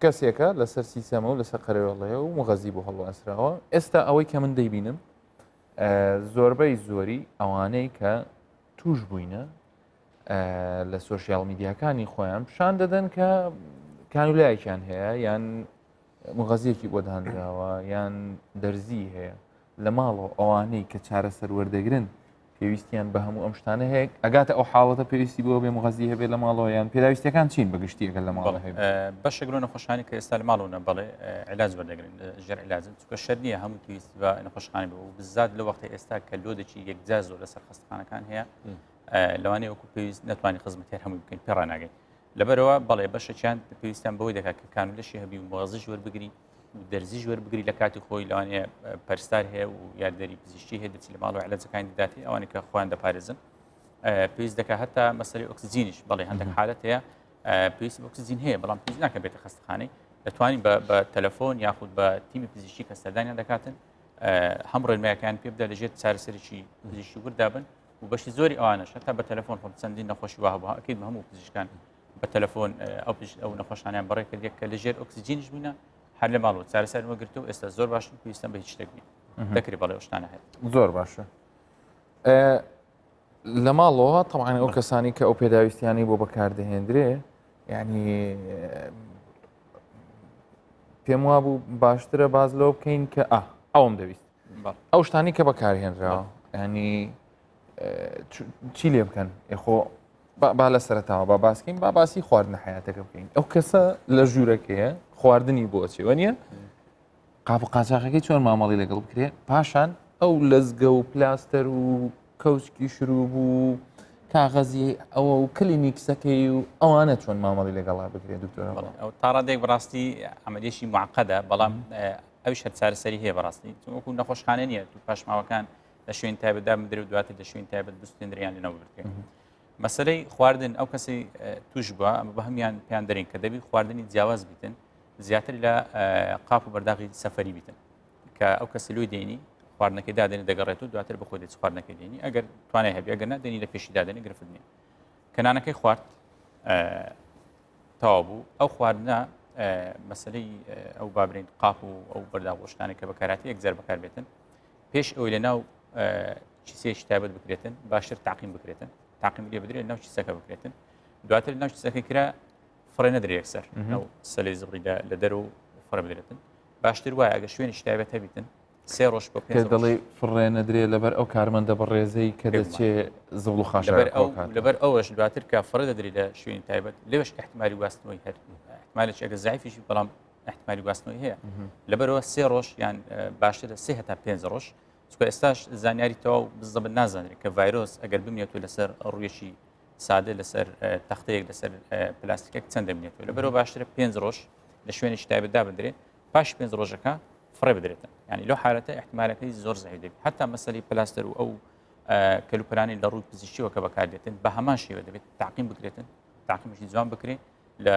کەسێکە لەسەر سیسەمە و لەسەر قەرەوێڵەیە و مغەزی بۆ هەڵواسراوە ئێستا ئەوەی کە من دەیبینم زۆربەی زۆری ئەوانەی کە توش بووینە لە سۆشیال میدیاکانی خۆیان پیشان دەدەن کە کانولایەکیان هەیە یان مغەزیەکی بۆ دانراوە یان دەرزی هەیە لە ماڵەوە ئەوانەی کە چارەسەر وەردەگرن پێویستیان بە هەموو ئەم شتانە هەیە ئەگاتە ئەو حاڵەتە پێویستی بۆ بێ مغەزی هەبێت لە ماڵەوە یان پێداویستەکان چین بەگشتی ئەگەر لە ماڵەوە هەیە بەشێک لەو نەخۆشانی کە ئێستا لە ماڵەوە نە بەڵێ علاج وەردەگرن ژێر علاجن چونکە شەر نییە هەموو پێویستی بە نەخۆشخانە بێ و بزات لە وەختی ئێستا کە لۆدێکی یەکجار زۆر لەسەر خەستەخانەکان هەیە لەوانەیە وەکو پێویست نەتوانین خزمەتی هەر هەمووی بکەین پێ ڕاناگەین لەبەرەوە بەڵێ بەشێکیان پێویستیان بەوەی دەکات کە کانولەشی هەبی و مغەزش وەربگری و دەرزیش وەربگری لە کاتی خۆی لەوانەیە پەرستار هەیە و یاردەری پزیشکی هەیە دەچی لە ماڵەوە علاجەکانی دەداتی ئەوانەی کە خۆیان دەپارێزن پێویست دەکات هەتا مەسەری ئۆکسجینیش بەڵێ هەندێک حالەت هەیە پێویست بە ئۆکسجین هەیە بەڵام پێویست ناکە بێتە خەستەخانەی دەتوانین بە تەلەفۆن یاخود بە تیمی پزیشکی کە سەردانیان دەکاتن هەم ڕێنمایەکان پێ بدە لەژێر چارەسەرێکی پزیشکی وردابن و بەشی زۆری ئەوانەش هەتا بە تەلەفۆن خۆم چەندین نەخۆشی وا هەبوو ئەکید بە هەموو پزیشکان بە تەلەفۆن ئەو ئەو نەخۆشانیان بەڕێ کردێک کە لەژێر ئۆکسجینیش بوونە هەر لە ماڵەوە چارەسەر وەگرتو و ئێستا زۆر باشن پێویستم بە هیچ شتێک نییە دەکرێت بەڵێ ئەو شتانە هەیە زۆر باشە لە ماڵەوە تەوان ئەو کەسانی کە ئەو پێداویستیانی بۆ بەکاردەهێندرێ ینی پێم وابوو باشترە باز لەوە بکەین کە ئا ئەوم دەویست ئەو شتانی کە بەکارهێنراوە ینی چی لێ بکەن ئێخۆ با لە سەرتاوە با باسکەین با باسی خواردنە حیاتەکە بکەین ئەو کەسە لە ژوورەکەیە خواردنی بۆچێ وە نیە قاپ و قاچاقەکەی چۆن مامەڵی لەگەڵ بکرێ پاشان ئەو لەزگە و پلاستەر و کەوچکی شروب و کاغەزی ئەوە و کلینیکسەکەی و ئەوانە چۆن مامەڵی لەگەڵا بکرێت دکتۆر ئەو تاڕادێک بەڕاستی عملیەشی معقدە بەڵام ئەویش هەر چارەسەری هەیە بەڕاستی چون وەکو نەخۆشخانە نییە تو پاشماوەکان لە شوێن تایبەتدا بدرێ و دواتر لە شوێن تایبەت بستێنرێ یان لەناو ببرێ مەسەلەی خواردن ئەو کەسی توش بووە ئەمە بە هەمیان پێیان دەرین کە دەبی خواردنی جیاواز بیتن زیاتر لە قاپ و بەرداغی سەفەری بیتن کە ئەو کەسی لۆی دێنی خواردنەکەی دادێنی دەگەڕێت و دواتر بەخۆی دەچ خواردنەکەی دێنی ئەگەر توانای هەبی ئەگەر نادێنی لە پێشی دادێنی گرفت نییە کە نانەکەی خوارد تەواو بوو ئەو خواردنە مەسلەی ئەو بابرین قاپ و ئەو بەرداغۆشتانێک کە بەکاراتی یەکجار بەکاربێتن پێش ئەوەی لە ناو کیسەیەکی تایبەت بکرێتن باشتر تاقیم بکرێتن تاقیم لێ بدرێت ناو کیسەکە بکرێتن دواتر ناو کیسەکە کرا فڕێ نەدرێ یەکسەر ئەو سەلەی زبڕی لە دەر و فڕێ بدرێتن باشتر وایە ئەگە شوێنێکی تایبەت هەبیتن سێ ڕۆژ بۆ پێ دەڵێ فڕێ نەدرێ لەبەر ئەو کارمەندە بەڕێزەی کە دەچێ زبڵ و خاشاک لەبەر ئەوەش دواتر کە فڕێ دەدرێت لە شوێنی تایبەت لەوێش احتمالی گواستنەوەی هەر احتمالێکی ئەگە زعیفیش بەڵام احتمالی گواستنەوەی هەیە لەبەرەوە سێ ڕۆژ یان باشترە سێ هەتا پێنج ڕۆژ چونکە ئێستاش زانیاری تەواو بزەبت نازانرێت کە ڤایرۆس ئەگەر بمێنێت و لەسەر ڕوویەکی سادە لەسەر تەختەیەک لەسەر پلاستیکێک چەند دەمێنێتەوە لەبەرەوە باشترە پێنج ڕۆژ لە شوێنێکی تایبەت دابدرێت پاش پێنج ڕۆژەکە فڕێ بدرێتن ینی لەو حالەتە احتمالەکەی زۆر زەعیف دەبێت حتا مەسەلی پلاستەر و ئەو کەلوپەلانی لە ڕووی پزیشکیەوە کە بەکاردێتن بە هەمان شێوە دەبێت تاقیم بکرێتن تاقیمشی جوان بکرێت لە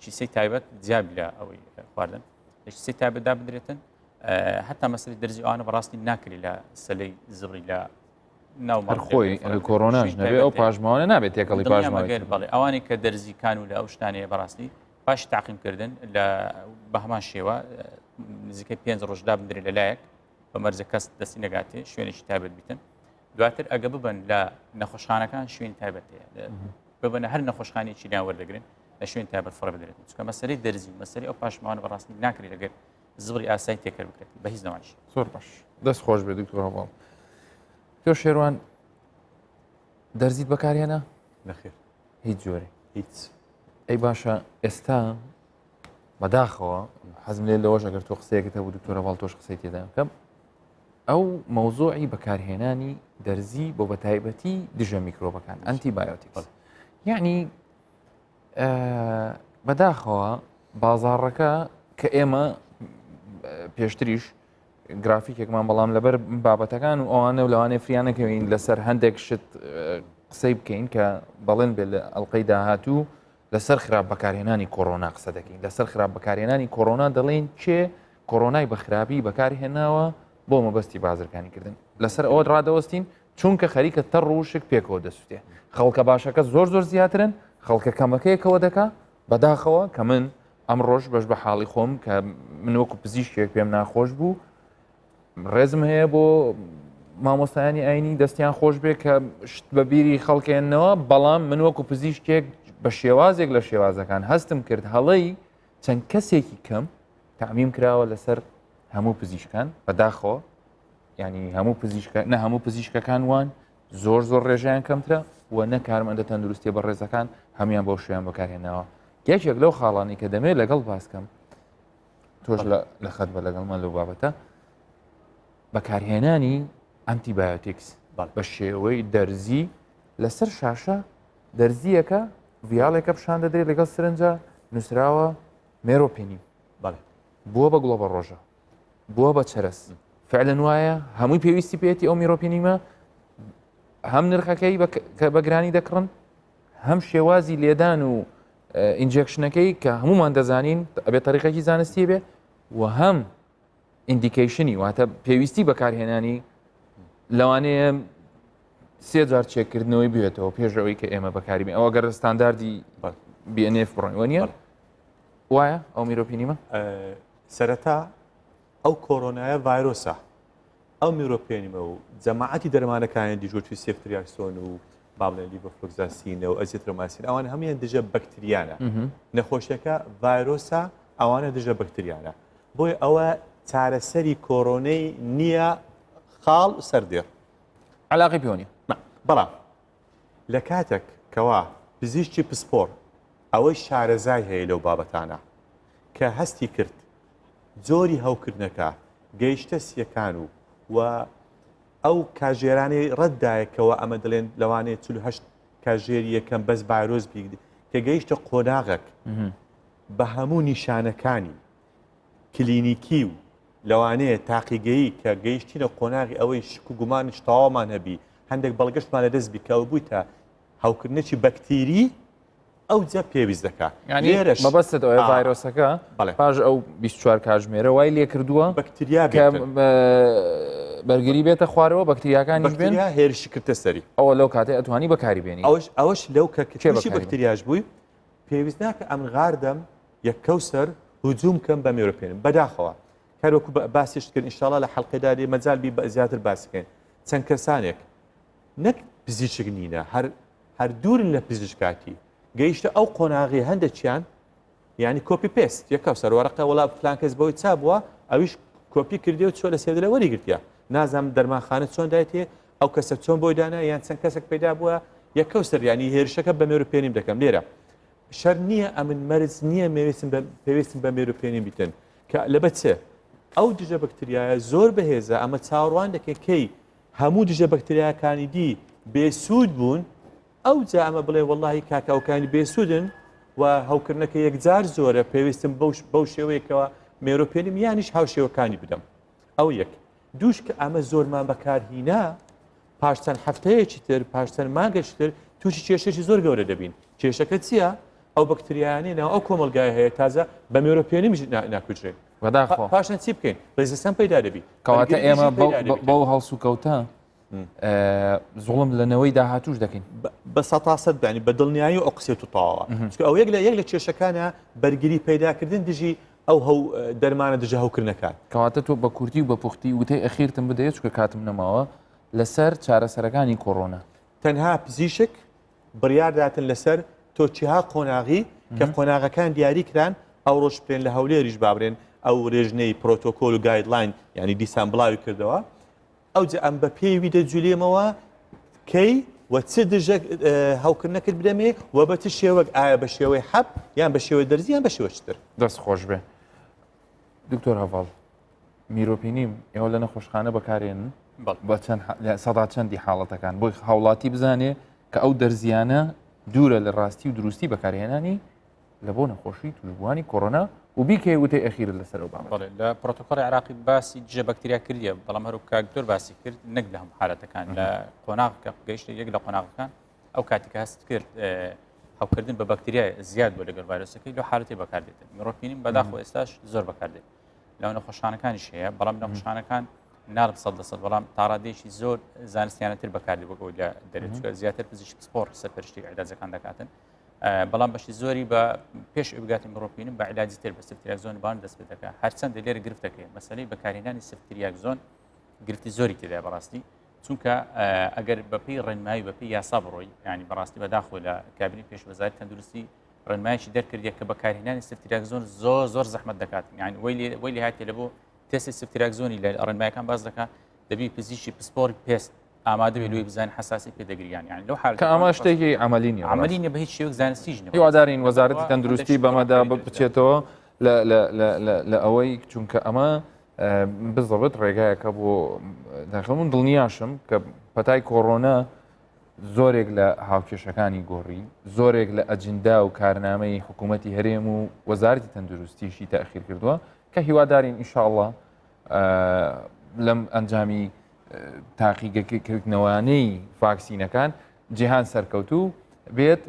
کیسەی تایبەت جیاب لە ئەوەی خواردن لە کیسەی تایبەت دابدرێتن هەتا مەسەلی دەرزی ئەوانە بەڕاستی ناکرێت لە سەلەی زبری لە ناو خۆی کۆرۆناش نەبێ ئەو پاشماوانە نابێت تێکەڵی پاشماوەگەر بەڵێ ئەوانەی کە دەرزیکان و لە ئەو شتانەیە بەڕاستی پاش تاقیمکردن لە بە هەمان شێوە نزیکەی پێنج ڕۆژ دابدرێت لە لایەک بە مەرجە کەس دەستی نەگاتێ شوێنێکی تایبەت بیتن دواتر ئەگە ببن لە نەخۆشخانەکان شوێن تایبەت هەیە ببنە هەر نەخۆشخانێکی لیان وەردەگرن لە شوێن تایبەت فڕێ بدرێت چونکە مەسەلەی دەرزی و مەسەلەی ئەو پاشماوانە بەڕاستی ناکرێت لەگەر زبری ئاسایی تێکەر بکرێت بە هیچ نەوایش زۆر باش دەست خۆش بێ دکتۆر هەواڵ تۆ شێروان دەرزیت بەکارهێنا نەخێر هیچ جۆرێ هیچ. ئەی باشە ئێستا بەداخەوە حەزم لێ لەوەش ئەگەر تۆ قسەیەکت هەبوو دکتۆرە باڵ تۆش قسەی تێدا بکەم ئەو مەوزوعی بەکارهێنانی دەرزی بۆ بەتایبەتی دژە میکرۆبەکان antibiotics یعنی بەداخەوە بازاڕەکە کە ئێمە پێشتریش گرافیکێکمان بەڵام لەبەر بابەتەکان و ئەوانە و لەوانەیە فریانەکەوین لەسەر هەندێک شت قسەی بکەین کە بەڵێن بێ لە ئەڵلقەی داهاتوو لەسەر خراپ بەکارهێنانی کۆرۆنا قسە دەکەین لەسەر خراپ بەکارهێنانی کۆرۆنا دەڵێن کێ کۆرۆنای بە خراپی بەکارهێناوە بۆ مەبەستی بازرگانیکردن لەسەر ئەوە ڕادەوەستین چونکە خەریکە تەڕ وشک پێکەوە دەسووتێ خەڵکە باشەکە زۆر زۆر زیاترن خەڵکە کەمەکەیەکەوە دەکا بەداخەوە کە من ئەمڕۆش بەش بە حاڵی خۆم کە من وەکو پزیشکێک پێم ناخۆش بوو ڕێزم هەیە بۆ مامۆستایانی ئاینی دەستیان خۆش بێ کە شت بە بیری خەڵکێنەوە بەڵام من وەکو پزیشکێک بە شێوازێک لە شێوازەکان هەستم کرد هەڵەی چەند کەسێکی کەم تعمیم کراوە لەسەر هەموو پزیشکان بەداخەوە ینی هەموو پزیشکە نە هەموو پزیشکەکان وان زۆر زۆر ڕێژیان کەمترە و نە کارمەندە تەندروستیە بەڕێزەکان هەموان بەو شوێن بەکارهێناوە یەکێک لەو خاڵانی کە دەمێت لەگەڵ باسکەم تۆش لە خەت بە لەگەڵمان لەو بابەتە بەکارهێنانی antibiotics بە شێوەی دەرزی لەسەر شاشە دەرزیەکە vial ێکە پیشان دەدرێت لەگەڵ سرنجە نووسراوە meropenem بووە بە گوڵە بە ڕۆژە بووە بە چەرەس فعلەن وایە هەمووی پێویستی پێێتی ئەو meropenem ە هەم نرخەکەی بە گرانی دەکڕن هەم شێوازی لێدان و injection ەکەی کە هەمومان دەزانین ئەبێت تەریقێکی زانستی بێ و هەم indication ی واتە پێویستی بەکارهێنانی لەوانەیە سێ جار چێکردنەوەی بێتەوە پێشەوەی کە ئێمە بەکاری ئەوە گەر ستانداردی BNF بڕۆین وە وایە ئەو meropenem ە؟ سەرەتا ئەو کۆرۆنایە ڤایرۆسە ئەو meropenem ە و جەماعەتی دەرمانەکانی دیژۆتی ceftriaxone و با بڵێن levofloxacin ە و azithromycin ئەوان هەمویان دژە بەکتریانە نەخۆشیەکە ڤایرۆسە ئەوانە دژە بەکتریانە بۆیە ئەوە چارەسەری کۆرۆنەی نییە خاڵ سەردێڕ علاقی پێوە نیە بەڵام لە کاتێک کەوا پزیشکی پسپۆڕ ئەوەی شارەزای هەیە لەو بابەتانە کە هەستی کرد جۆری هەوکردنەکە گەیشتە سیەکان و و ئەو کاژێرانەی ڕەت دایەکەوە ئەمە دەڵێن لەوانەیە 48 کاژێری یەکەم بەس ڤایرۆس بی کە گەیشتە قۆناغێک بە هەموو نیشانەکانی کلینیکی و لەوانەیە تاقیگەیی کە گەیشتینە قۆناغی ئەوەی شک و گومانیش تەواومان هەبی هەندێک بەڵگەشمان لەدەست بی کە ئەوە بوویتە هەوکردنێکی بەکتیری ئەوجا پێویست دەکا یعنی لێرەش مەبەستت ئەوەیە ڤایرۆسەکە بەڵێ. پاش ئەو 24 کاتژمێرە وای لێ کردووە بەکتریا کە بێتن. بەرگری بێتە خوارەوە بەکتریاکانیش بێن بەکتریا هێرشی کردە سەری ئەوە لەو کاتێ ئەتوانی بەکاری بێنی ئەوەش ئەوەش لەو کە کێ تووشی بەکاری بێنێ؟ بەکتریاش بووی پێویست ناکە ئەمن غاردەم یەکەوسەر هجوم کەم بە meropenem بەداخەوە هەر وەکو باسیشت کرد ئینشاڵا لە حەڵقەدا دێ مەجال بی زیاتر باسی کەین چەند کەسانێک نەک پزیشک نینە هەر هەر دوورن لە پزیشکاتی گەیشتە ئەو قۆناغی هەندێکیان یعنی copy paste یەکەو سەروەرەقە وڵا فلان کەس بەوەی چا بووە ئەویش کۆپی کردی و چۆ لە سێدرە وەری گرتیە نازانم دەرمانخانە چۆن دایتێ ئەو کەسە چۆن بۆی دانا یان چەند کەسێک پەیدا بووە یەکەو سەر ینی هێرشەکە بە meropenem دەکەم لێرە شەر نییە ئەمن مەرج نییە مێویستم بە پێویستم بە meropenem بیتن کە لەبە چێ ئەو دژە بەکتریایە زۆر بەهێزە ئەمە چاوەڕوان دەکەین کەی هەموو دژە بەکتریاکانی دی بێسوود بوون ئەوجا ئەمە بڵێ وەڵاهی کاکە ئەوکانی بێسوودن و هەوکردنەکە یەکجار زۆرە پێویستم بەو شێوەیەکەوە meropenem یانیش هاوشێوەکانی بدەم ئەو یەک دووش کە ئەمە زۆرمان بەکارهینا پاش چەند هەفتەیەکی تر پاش چەند مانگێکی تر تووشی کێشێکی زۆر گەورە دەبین کێشەکە چییە ئەو بەکتریایانەی ناو ئەو کۆمەڵگای هەیە تازە بە meropenem یش ناکوژرێن بەداخەوە پاشان چی بکەین resistance پەیدا دەبی کەواتە ئێمە بەو هەڵسوکەوتە زوڵم لە نەوەی داهاتوش دەکەین بە سەتاسەد بانی بە دڵنیایی و ئەو قسێت و تەواوە چونکە ئەو یەک لە یەک لە کێشەکانە بەرگری پەیداکردن دژی ئەو هەو دەرمانە دژە هەوکردنەکان. کەواتە تۆ بە کورتی و بە پوختی وتەی ئەخیرتم بدەیە چونکە کاتم نەماوە لەسەر چارەسەرەکانی کۆڕۆنا. تەنها پزیشک بڕیار داتن لەسەر تۆ چیها قۆناغی کە قۆناغەکان دیاری کران ئەوڕۆش بکرێن لە هەولێریش بابرێن ئەو رێژنەی پرۆتۆکۆل و guideline یعنی دیسان بڵاوی کردەوە ئەوجا ئەم بە پێی وی دەجولێمەوە کەی و چ دژە هەوکردنەکت بدەمێ و بە چ شێوەک ئایا بە شێوەی حەب یان بە شێوەی دەرزی یان بە شێوە چتر. دەست خۆش بێ دکتۆر هەڤاڵ میرۆپینیم ئێوە لە نەخۆشخانە بەکارێنن بە چەند سەدا چەندی حاڵەتەکان بۆی هاوڵاتی بزانێ کە ئەو دەرزیانە دوورە لە ڕاستی و دروستی بەکارهێنانی لە بۆ نەخۆشی توشبووانی کۆرۆنا و بیکەی وتەی ئەخیرت لەسەر ئەو بابەتە. بەڵێ لە پرۆتۆکۆڵی عراقی باسی دژە بەکتریا کردیە بەڵام هەرو کاک دکتۆر باسی کرد نەک لە هەموو حالەتەکان لە قۆناغ کە گەیشتە یەک لە قۆناغەکان ئەو کاتی کە هەست کرد هەوکردن بە بەکتریای زیاد بۆ لەگەڵ ڤایرۆسەکەی لەو حالەتی بەکاردێتن میرۆپینیم بەداخۆ ئێستاش زۆر بەکاردێت لەو نەخۆشخانەکانیش هەیە بەڵام نەخۆشخانەکان ناڵم سەد لە سەد بەڵام تاڕادەیەکی زۆر زانستیانەتر بەکاردێت وەک ئەوەی لە دەرێت چونکە زیاتر پزیشک پسپۆڕ سەرپەرشتی عیلاجەکان دەکاتن بەڵام بەشی زۆری بە پێش بگاتی میرۆپینم بە علاجی تر بە سفتریاکزۆن بان دەست پێ دەکات هەرچەندە لێرە گرفتەکەی مەسەلەی بەکارهێنانی سفتریاکزۆن گرفتی زۆری تێدا بەڕاستی چونکە ئەگەر بەپی ڕێنمایی بەپی یاسا بڕۆی ینی بەڕاستی بەداخۆ لە کابینی پێشوەزاری تەندروستی ڕێنمایشی دەرکردە کە بەکارهێنانی سفتریاکزۆن زۆر زۆر زەحمت دەکات یعنی وەی لێ هاتێ لە بۆ تێستی سفتریاکزۆنی لە ڕێنمایەکان باز دەکات دەبی پزیشکی پسپۆری پێست ئامادە بێ لۆی بزانین حساسی پێ دەگریان یان لەو حال کە ئەمە شتێکی عملی نیە عملی نیە بە هیچ شێوەک زانستیش نیە هیوادارین وەزارەتی تەندروستی بەمەدا بچێتەوە لە ئەوەی چونکە ئەمە بزەبت ڕێگایەکە بۆ داخل من دڵنیاشم کە پەتای کۆرۆنا زۆرێک لە هاوکێشەکانی گۆڕی زۆرێک لە ئەجندا و کارنامەی حکوومەتی هەرێم و وەزارتی تەندروستیشی تاخیر کردووە کە هیوادارین ئینشاءله لەم ئەنجامی تاقیگەکردنەوانەی ڤاکسینەکان جیهان سەرکەوتوو بێت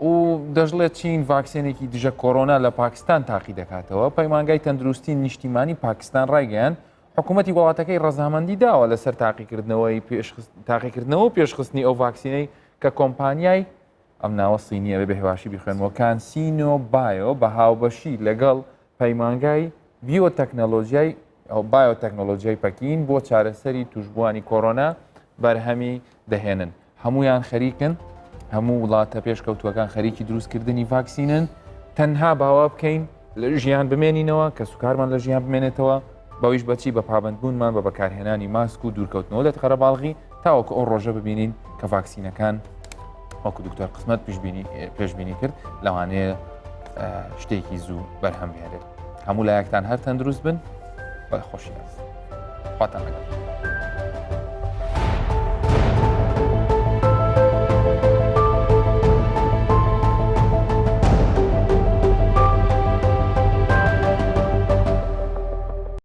و دەشڵێت چین ڤاکسێنێکی دژە کۆرۆنا لە پاکستان تاقی دەکاتەوە پەیمانگای تەندروستی نیشتیمانی پاکستان ڕایگەیان حکوومەتی وڵاتەکەی ڕەزامەندی داوە لەسەر تاقیکردنەوەی تاقیکردنەوە و پێشخستنی ئەو ڤاکسینەی کە کۆمپانیای ئەم ناوە سینیە بێ بەهواشی بخوێنەوە کانسینۆ بایۆ بە هاوبەشی لەگەڵ پەیمانگای بیۆتەکنەلۆجیای بایۆتەکنەلۆجیای پەکین بۆ چارەسەری توشبووانی کۆرۆنا بەرهەمی دەهێنن. هەمویان خەریکن هەموو وڵاتە پێشکەوتووەکان خەریکی دروستکردنی ڤاکسینن تەنها باوا بکەین لە ژیان بمێنینەوە کە سوکارمان لە ژیان بمێنێتەوە بەویش بەچی بە پابندبوونمان بە بەکارهێنانی ماسک و دوورکەوتنەوە لە قەرەباڵغی تاوەکو ئەو ڕۆژە ببینین کە ڤاکسینەکان وەکو دکتۆر قسمەت پیشبینی پێشبینی کرد لەوانەیە شتێکی زوو بەرهەم بهێنێت هەموو لایەکتان هەر تەندروست بن بە خۆشی خواتان لەگەڵ.